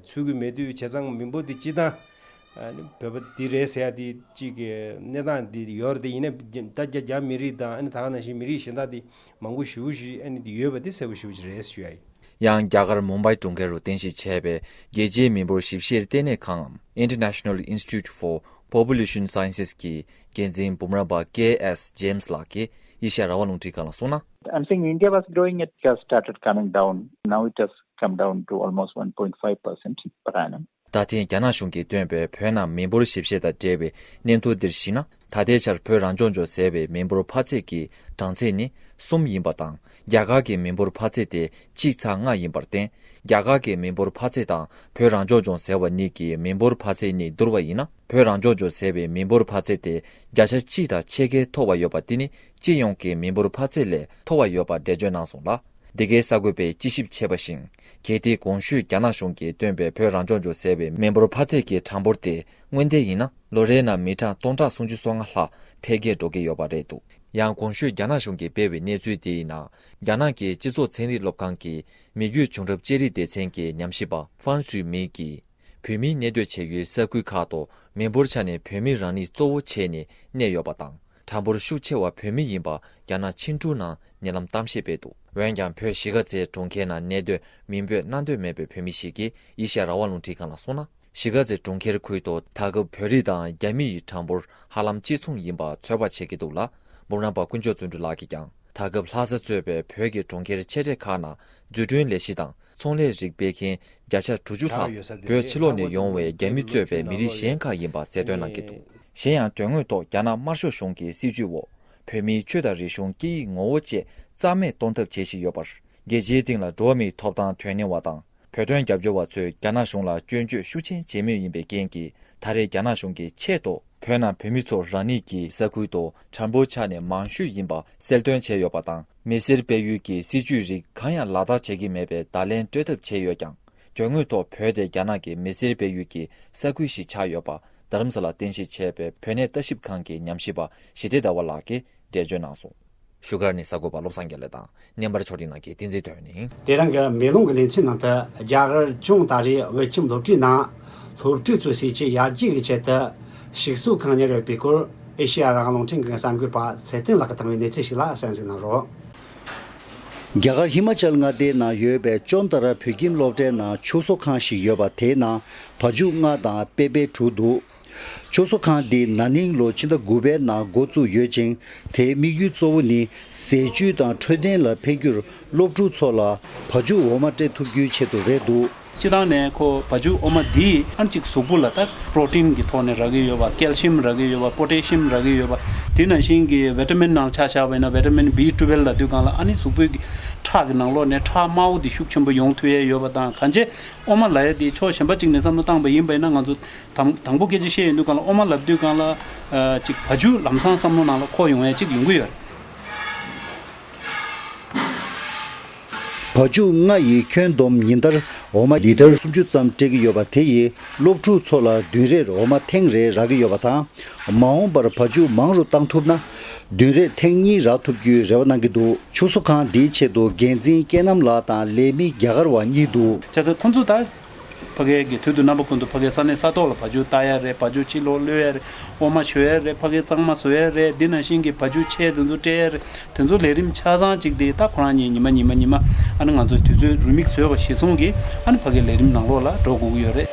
ཚུད་ཀྱི་མེད་དུས། བྱས་ཙང་མི་འབོར་དེ་སྤྱིར་བཏང་ཨ་ནི་བོད་པ་འདི་རེད་ཟེར་ཡ་དེ་གཅིག་གི་གནས་སྟངས་འདི་ཡོད་རེད་དེ། ཡིན་ན་ད་རྒྱ་རྒྱ་མི་རིགས་དང་། ཨ་ནི་ད་ག་ནང་བཞིན་མི་རིགས་གཞན་དག་དེ་མང་པོ་ཞེ་པོ་ཞིག་ཨ་ནི་དེ་ཡོད་པ་དེ་གསལ་པོ་ཞེ་པོ་ཅིག་རེད་ཞུ་ཡ་ཡིན། ཡང་རྒྱ་གར་མུམ་བྷའི་གྲོང་ཁྱེར་དུ་རྟེན་གཞི་བྱས་པའི་རྒྱལ་སྤྱིའི་མི་འབོར་ཞིབ་བཤེར་ལྟེ་གནས་ཁང་ངམ་International Institute for Population Sciences གི་འགན་འཛིན་འབུམ་རམས་པ་ཀེ་ཨེས་ཇེམ་སི་ལགས་ཀྱིས་ཨེ་ཤ་ཡ་རང་དབང་རླུང་འཕྲིན་ཁང་ལ་གསུངས་ན། I'm saying India was growing, it has started coming down. Now it has come down to almost one point five percent per annum. ད་ཐེངས་རྒྱ་ནག་གཞུང་གིས་བཏོན་པའི་བོད་ནང་མི་འབོར་ཞིབ་བཤེར་དང་འབྲེལ་བའི་སྙན་ཐོ་འདིར་གཞིགས་ན། ད་ལྟའི་ཆར་བོད་རང་སྐྱོང་ལྗོངས་ཟེར་བའི་མི་འབོར་འཕར་ཚད་ཀྱི་གྲངས་ཚད་ནི་གསུམ་ཡིན་པ་དང་། རྒྱ་གར་གྱི་མི་འབོར་འཕར་ཚད་དེ་གཅིག་ཚེག་ལྔ་ཡིན་པར་བརྟེན། རྒྱ་གར་གྱི་མི་འབོར་འཕར་ཚད་དང་བོད་རང་སྐྱོང་ལྗོངས་ཟེར་བ་གཉིས་ཀྱི་མི་འབོར་འཕར་ཚད་གཉིས་བསྡུར་བ་ཡིན་ན། བོད་རང་སྐྱོང་ལྗོངས་ཟེར་བའི་མི་འབོར་འཕར་ཚད་དེ་བརྒྱ་ཆ་གཅིག་དང་ཕྱེད་ཀ་མཐོ་བ་ཡོད་པ་དེ་ནི་སྤྱི་ཡོངས་ཀྱི་མི་འབོར་འཕར་ཚད་ལས་མཐོ་བ་ཡོད་པ་འགྲེལ་བརྗོད་གནང་སོང་ལ། འདི་གའི་གསར་འགོད་པས་དཔྱད་ཞིབ་བྱས་པ་བཞིན། གལ་ཏེ་གོང་ཞུས་རྒྱ་ནག་གཞུང་གིས་བཏོན་པའི་བོད་རང་སྐྱོང་ལྗོངས་ཟེར་བའི་མི་འབོར་འཕར་ཚད་ཀྱི་གྲངས་འབོར་དེ་དངོས་བདེན་ཡིན་ན། ལོ་རེའི་ནང་མི་གྲངས་སྟོང་ཕྲག་སུམ་ཅུ་སོ་ལྔ་ལྷག་འཕེལ་རྒྱས་འགྲོ་གི་ཡོད་པ་རེད་འདུག། ཡང་གོང་ཞུས་རྒྱ་ནག་གཞུང་གིས་སྤེལ་བའི་གནས་ཚུལ་དེའི་ནང་། རྒྱ་ནག་གི་སྤྱི་ཚོགས་ཚན་རིག་སློབ་ཁང་གི་མི་རྒྱུད་བྱུང་རབས་དཔྱད་རིག་སྡེ་ཚན་གྱི་ཉམས་ཞིབ་པ་ཧྥན་སུའི་མིང་གིས། བོད་མིའི་གནས་སྡོད་བྱེད་ཡུལ་ས་ཁུལ་ཁག་ཏུ་མི་འབོར་ཆ་ནས་བོད་མི་རང་ཉིད་གཙོ་བོ་བྱས་ནས་གནས་ཡོད་པ་དང་། གྲངས་འབོར་ཤུགས་ཆེ་བ་བོད་མི་ཡིན་པ་རྒྱ་ནག་ཕྱིན་དྲུག་ནང་ཉེ་ལམ་གཏམ་བཤད་སྤེལ་འདུག་འོན་ཀྱང་བོད་གཞིས་ཀ་རྩེའི་གྲོང་ཁྱེར་ནང་གནས་སྡོད་མིང་འབོད་གནང་འདོད་མེད་པའི་བོད་མི་ཞིག་གིས་ཨེ་ཤེ་ཡ་རང་དབང་རླུང་འཕྲིན་ཁང་ལ་གསུངས་ན། གཞིས་ཀ་རྩེ་གྲོང་ཁྱེར་ཁུལ་དུ་ད་སྐབས་བོད་རིགས་དང་རྒྱ་མི་ཡི་གྲངས་འབོར་ཧ་ལམ་གཅིག་མཚུངས་ཡིན་པ་ཚོད་དཔག་བྱེད་ཀྱི་འདུག་ལ། འབུམ་རམས་པ་དཀོན་མཆོག་བརྩོན་འགྲུས་ལགས་ཀྱིས་ཀྱང་། ད་སྐབས་ལྷ་ས་གཙོས་པའི་བོད་ཀྱི་གྲོང་ཁྱེར་ཆེ་གྲས་ཁག་ནང་འཛུགས་སྐྲུན་ལས་གཞི་དང་ཚོང་ལས་རིགས་སྤེལ་མཁན་བརྒྱ་ཆ་དྲུག་ཅུ་ལྷག་བོད་ཕྱི་ལོགས་ནས་ཡོང་བའི་རྒྱ་མི་གཙོས་པའི་མི་རིགས་གཞན་ཁག་ཡིན་པ་གསལ་སྟོན་གནང་གི་འདུག་གཞན་ཡང་དོན་དངོས་ཐོག་རྒྱ་ནག་དམར་ཤོག་གཞུང་གི་སྲིད་བྱུས་འོག་བོད་མིའི་ཆོས་དང་རིག་གཞུང་སྐད་ཡིག་ངོ་བོ་བཅས་རྩ་མེད་གཏོང་ཐབས་བྱེད་བཞིན་ཡོད་པར། རྒྱལ་སྤྱིའི་སྟེང་ལ་འགྲོ་བ་མིའི་ཐོབ་ཐང་དོན་གཉེར་བ་དང་། བོད་དོན་རྒྱབ་སྐྱོར་བ་ཚོས་རྒྱ་ནག་གཞུང་ལ་སྐྱོན་བརྗོད་ཤུགས་ཆེན་བྱེད་མུས་ཡིན་པའི་རྐྱེན་གྱིས། ད་རེས་རྒྱ་ནག་གཞུང་གིས་ཆེད་དུ་བོད་ནང་བོད་མི་ཚོར་རང་ཉིད་ཀྱི་ས་ཁུལ་དུ་གྲངས་འབོར་ཆ་ནས་མང་ཤོས་ཡིན་པ་གསལ་སྟོན་བྱས་ཡོད་པ་དང་། མི་སེར་སྤེལ་ཡུལ་གྱི་སྲིད་བྱུས་རིགས་གང་ཡང་ལག་བསྟར་བྱེད་ཀྱི་མེད་པའི་བརྡ་ལན་སྤྲོད་ཐབས་བྱས་ཡོད་ཀྱང་། དོན་དངོས་ཐོག་བོད་དེ་རྒྱ་ནག་གི་མི་སེར་སྤེལ་ཡུལ་གྱི་ས་ཁུལ་ཞིག་ཆགས་ཡོད་པ། རྡ་རམ་ས་ལར་རྟེན་གཞི་བྱས་པའི་བོད་གནས་ལྟ་ཞིབ་ཁང་གི་ཉམས་ཞིབ་པ་ཞི་བདེ་ཟླ་བ་ལགས་ཀྱིས་འགྲེལ་བརྗོད་གནང་སོང་། བཞུགས་སྒར་ནས་གསར་འགོད་པ་བློ་བཟང་རྒྱལ་ལོ་དང་། བརྙན་པར་ཕྱོགས་སྒྲིག་གནང་མཁན་བསྟན་འཛིན་དོན་ནི། དེ་རིང་གི་མེ་ལོང་གི་ལེ་ཚན་ནང་དུ། རྒྱ་གར་བྱུང་ད་རེས་བོད་ཁྱིམ་སློབ་གྲྭའི་ནང་སློབ་ཕྲུག་ཚོའི་ཟས་བཅད་ཡར་རྒྱས་ཀྱི་ཆེད་དུ་ཞིག་གསོ་ཁང་གཉེར་ཡོད་པའི་སྐོར། ཨེ་ཤེ་ཡ་རང་དབང་རླུང་འཕྲིན་ཁང་གི་གསར་འགོད་པ་ཚེ་བརྟན་ལགས་ཀྱིས་བཏང་བའི་གནས་ཚུལ་ཞིག་ལ་གསན་གཟིགས་གནང་རོགས། རྒྱ་གར་ཧི་མ་ཅལ་མངའ་སྡེའི་ནང་ཡོད་པའི་ཅོན་ཏ་ར་བོད་ཁྱིམ་སློབ་གྲྭའི་ནང་བཅུ་གསོ་ཁང་ཞིག་ཡོད་པ། དེའི་ནང་བ་ཕྱུགས་ལྔ་དང་པེ་པེ་དྲུག་འདུག་བཅུ་གསོ་ཁང་འདི་ན་ནིང་ལོ་ཕྱི་ཟླ་དགུ་པའི་ནང་འགོ་བཙུགས་ཡོད་ཅིང་། དེའི་དམིགས་ཡུལ་གཙོ་བོ་ནི་ཟས་བཅུད་དང་འཕྲོད་བསྟེན་ལ་ཕན་རྒྱུར་སློབ་ཕྲུག་ཚོ་ལ་བ་ཕྱུགས་འོ་མ་སྤྲད་ཐུབ་རྒྱུའི་ཆེད་དུ་རེད་འདུག་སྤྱིར་བཏང་ནས་ཁོ་བ་ཕྱུགས་འོ་མ་འདིས་ཨ་ནི་གཅིག་གཟུགས་པོ་ལ་ད་པྲོ་ཊིན་གྱི་ཐོག་ནས་རག་གི་ཡོད་པ། ཀལ་ཤིམ་རག་གི་ཡོད་པ། པོ་ཊེ་ཤི་ཡམ་རག་གི་ཡོད་པ། དེ་ནང་བཞིན་གྱི་བི་ཊ་མིན་ནང་ཆ་བཞག་པ་ཡིན་ན་བི་ཊ་མིན་བི་ཊུ་ཝེལ་ལབ་དུས་སྒང་ལ་ཨ་ནི་གཟུགས་པོའི་གི་ཁྲག་གི་ནང་ལོགས་ནས་ཁྲག་དམར་པོ་འདི་ཤུགས་ཆེན་པོ་ཡོང་ཐུབ་ཡས་ཡོད་པ་དང་། གང་བྱས་འོ་མ་ལབ་ཡས་འདི་ཕྱོགས་གཞན་པ་གཅིག་ནས་བསམ་བློ་བཏང་པ་ཡིན་པ་ཡིན་ན། ང་ཚོ་དང་དང་པོ་སྐད་ཆ་བཤད་ཡོང་དུས་སྒང་ལ་འོ་མ་ལབ་དུས་སྒང་ལ་ཨ་ཅིག་བ་ཕྱུགས་ལམ་སང་བསམ་བློ་ནང་ལ་འཁོར་ཡོང་ཡས་ཅིག་ཡོང་གི་ཡོད་རེད། བ་ཕྱུགས་ལྔ་ཡིས་ཁྱོན་བསྡོམས་ཉིན་ལྟར་འོ་མ་ལི་ཊར་སུམ་ཅུ་ཙམ་སྤྲད་ཀྱི་ཡོད་པ། དེ་ཡིས་སློབ་ཕྲུག་ཚོ་ལ་བདུན་རེར་འོ་མ་ཐེངས་རེ་རག་གི་ཡོད་པ་དང་། མ་འོངས་པར་བ་ཕྱུགས་མང་རུ་བཏང་ཐུབ་ན། བདུན་རེར་ཐེངས་གཉིས་རག་ཐུབ་རྒྱུའི་རེ་བ་གནང་གི་འདུག་བཅུ་གསོ་ཁང་འདིའི་ཆེད་དུ་འགན་འཛིན་སྐྱེ་ནམ་ལགས་དང་ལས་མི་རྒྱ་གར་བ་གཉིས་འདུག་བྱས་ཙང་ཁོང་ཚོ་ད་ཕ་གིའི་གི་དུས་དུས་རྣམ་པ་ཀུན་ཏུ་ཕ་གིའི་ས་གནས་ས་ཐོག་ལ་བ་ཕྱུགས་ལྟ་ཡ་རེད། བ་ཕྱུགས་ཕྱི་ལོགས་གློད་ཡ་རེད། འོ་མ་བཞོ་ཡ་རེད། ཕ་གིའི་གཙང་མ་བཟོ་ཡ་རེད། འདི་ནང་བཞིན་གྱི་བ་ཕྱུགས་ཆས་དེ་ཚོ་སྤྲད་ཡ་རེད། དེ་ཚོ་ལས་རིམ་ཆ་ཚང་གཅིག་དེ་ད་ཁོ་རང་གཉིས་ཉི་མ་ཉི་མ་ཉི་མ་ཨ་ནི་ང་ཚོ་དུས་ཚོད་རུ་མིག་བཟོས་པ་གཞིར་བཟུང་གིས་ཨ་ནི་ཕ་གིའི་ལས་རིམ་ནང་ལོགས་ལ་འགྲོ་དགོས་ཀྱི་ཡོད་རེད།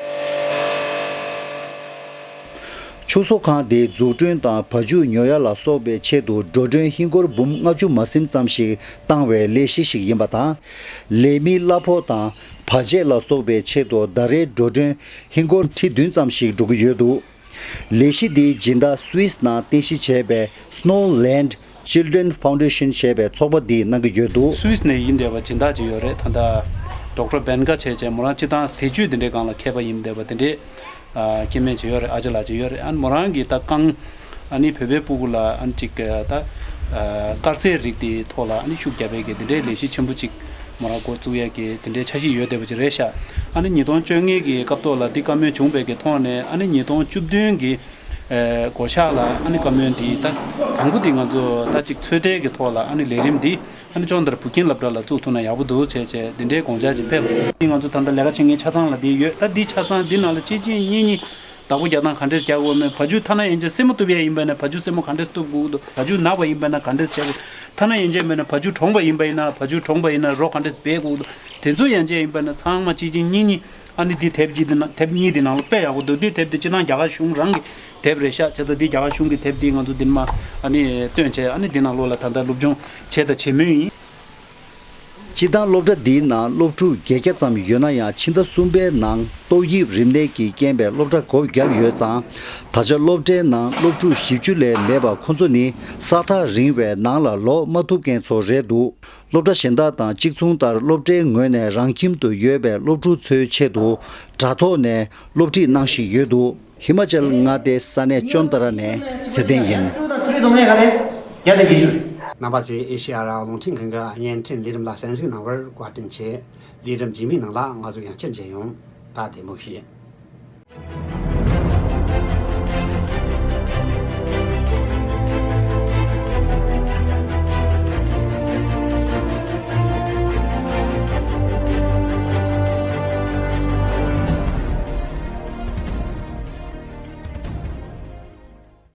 ཆུ་གསོ་ཁང་དེའི་འཛུགས་སྐྲུན་དང་བ་ཕྱུགས་ཉོ་ཡ་ལ་སོགས་པའི་ཆེད་དུ་འགྲོ་གྲོན་ཧིན་སྒོར་འབུམ་ལྔ་བཅུ་མ་ཟིན་ཙམ་ཞིག་བཏང་བའི་ལས་གཞི་ཞིག་ཡིན་པ་དང་། ལས་མི་གླ་ཕོགས་དང་བར་ཆད་ལ་སོགས་པའི་ཆེད་དུ་ཟླ་རེའི་འགྲོ་གྲོན་ཧིན་སྒོར་ཁྲི་བདུན་ཙམ་ཞིག་འགྲོ་གི་ཡོད་འདུག་ལས་གཞི་འདི་སྦྱིན་བདག་སུད་སི་ནང་རྟེན་གཞི་བྱས་པའི་Snow Land Children Foundation ཞེས་པའི་ཚོགས་པ་འདིས་གནང་གི་ཡོད་འདུག་སུད་སི་ནས་ཡིན་བསྡད་པ་སྦྱིན་བདག་ཅིག་ཡོད་རེད། ད་ལྟ་ཌོག་ཊར་བན་གྷ་བྱས་བྱས་མོ་རང་སྤྱིར་བཏང་ཟས་བཅུད་འདི་འདྲའི་སྒང་ལ་མཁས་པ་ཡིན་བསྡད་པ་དེ་འདྲའི་ཨ་སྐྱེ་དམན་ཅིག་ཡོད་རེད། ཨ་ཅག་ལགས་ཅིག་ཡོད་རེད། ཨ་ནི་མོ་རང་གིས་ད་རྐང་ཨ་ནི་བོད་པའི་ཕྲུ་གུ་ལ་ཨ་ནི་ཅིག་ད་ཨ་དཀར་ཟས་རིགས་དེའི་ཐོག་ལ་ཨ་ནི་ཤུགས་རྒྱབ་པའི་གི་དེ་འདྲའི་ལས་གཞི་ཆེན་པོ་ཅིག་མོ་རང་འགོ་བཙུགས་ཡས་ཀྱི་དེ་འདྲའི་འཆར་གཞི་ཡོད་བསྡད་པ་ཅིག་རེད་ཤག་ཨ་ནི་ཉིས་སྟོང་བཅོ་ལྔ་གི་སྐབས་ཐོག་ལ་འདི་བཀའ་མོལ་བྱུང་བའི་གི་ཐོག་ནས། ཨ་ནི་ཉིས་སྟོང་བཅུ་བདུན་གི་ཨེ་འགོ་ཤག་ལ་ཨ་ནི་བཀའ་མོལ་འདི་ད་དང་པོ་འདི་ང་ཚོ་ད་ཅིག་ཚོད་ལྟའི་གི་ཐོག་ལ་ཨ་ནི་ལས་རིམ་འདི་ཨ་ནི་ཅོན་ཏ་ར་བོད་ཁྱིམ་སློབ་གྲྭ་ལ་བཙུགས་ཐུབ་ན་ཡག་པོ་འདུག་བྱས་བྱས་འདི་འདྲའི་དགོངས་འཆར་ཅིག་ཕེབས། འདི་ང་ཚོ་ད་ལྟ་ལས་ཀ་བྱེད་མཁན་ཆ་ཚང་ལ་འདི་ཡོད། ད་འདི་ཆ་ཚང་འདི་ནང་ལ་གཅིག་གཅིག་གཉིས་གཉིས་བདག་པོ་རྒྱག་སྟངས་ག་འདྲས་རྒྱག་དགོས་མེད། བ་ཕྱུགས་ཐ་ན་ཡན་ཆད་སེན་མོ་གཏུབ་ཡས་ཡིན་པ་ན་བ་ཕྱུགས་སེན་མོ་ག་འདྲས་གཏུབ་དགོས་འདུག་བ་ཕྱུགས་ན་བ་ཡིན་པ་ན་ག་འདྲས་བྱེད་དགོས། ཐ་ན་ཡན་ཆད་མེད་ན་བ་ཕྱུགས་གྲོངས་པ་ཡིན་པ་ཡིན་ན་བ་ཕྱུགས་གྲོངས་པ་ཡིན་ན་རོ་ག་འདྲས་སྦས་དགོས་འདུག་དེ་ཚོ་ཡན་ཆད་ཡིན་པ་ན་ཚང་མ་གཅིག་གཅིག་གཉིས་གཉིས། ཨ་ནི་འདི་དེབ་གཅིག་འདི་ན་དེབ་གཉིས་འདི་ནང་ལ་དཔེ་ཡག་པོ་འདུག་འདི་དེབ་འདི་སྤྱིར་བཏང་རྒྱ་གར་གཞུང་རང་གི་དེབ་རེད་ཤག་བྱས་ཙང་འདི་རྒྱ་གར་གཞུང་གི་དེབ་འདི་ང་ཚོ་འདི་ནས་མར་ཨ་ནི་བཏོན་བྱས། ཨ་ནི་འདི་ནང་ལོགས་ལ་ད་ལྟ་སློབ་སྦྱོང་བྱས་དང་བྱེད་མུས་ཡིན། སྤྱིར་བཏང་སློབ་གྲྭ་འདིའི་ནང་སློབ་ཕྲུག་བརྒྱད་བརྒྱ་ཙམ་ཡོད་ན་ཡང་། ཕྱི་ཟླ་གསུམ་པའི་ནང་ཏོག་དབྱིབས་རིམས་ནད་ཀྱི་རྐྱེན་པས་སློབ་གྲྭ་སྒོ་བརྒྱབ་ཡོད་ཙང་། ད་ཆ་སློབ་གྲྭའི་ནང་སློབ་ཕྲུག་བཞི་བཅུ་ལས་མེད་པ་ཁོ་ཚོ་ནི་ས་ཐག་རིང་བའི་ནང་ལ་ལོག་མ་ཐུབ་མཁན་ཚོ་རེད་འདུག་སློབ་གྲྭ་གཞན་དག་དང་གཅིག་མཚུངས་ལྟར་སློབ་གྲྭའི་ངོས་ནས་རང་ཁྱིམ་དུ་ཡོད་པའི་སློབ་ཕྲུག་ཚོའི་ཆེད་དུ་དྲ་ཐོག་ནས་སློབ་ཁྲིད་གནང་བཞིན་ཡོད་འདུག་ཧི་མ་ཅལ་མངའ་སྡེའི་ས་གནས་ཅོན་ཏ་ར་ནས་ཚེ་བརྟན་ཡིན། རྣམ་པ་ཚོས་ཨེ་ཤེ་ཡ་རང་དབང་རླུང་འཕྲིན་ཁང་གི་བརྙན་འཕྲིན་ལས་རིམ་ལ་གསན་གཟིགས་གནང་བར་བཀའ་དྲིན་ཆེ། ལས་རིམ་རྗེས་མའི་ནང་ལ་ང་ཚོ་ཡང་བསྐྱར་མཇལ་ཡོང་། ད་བདེ་མོ་བྱོས།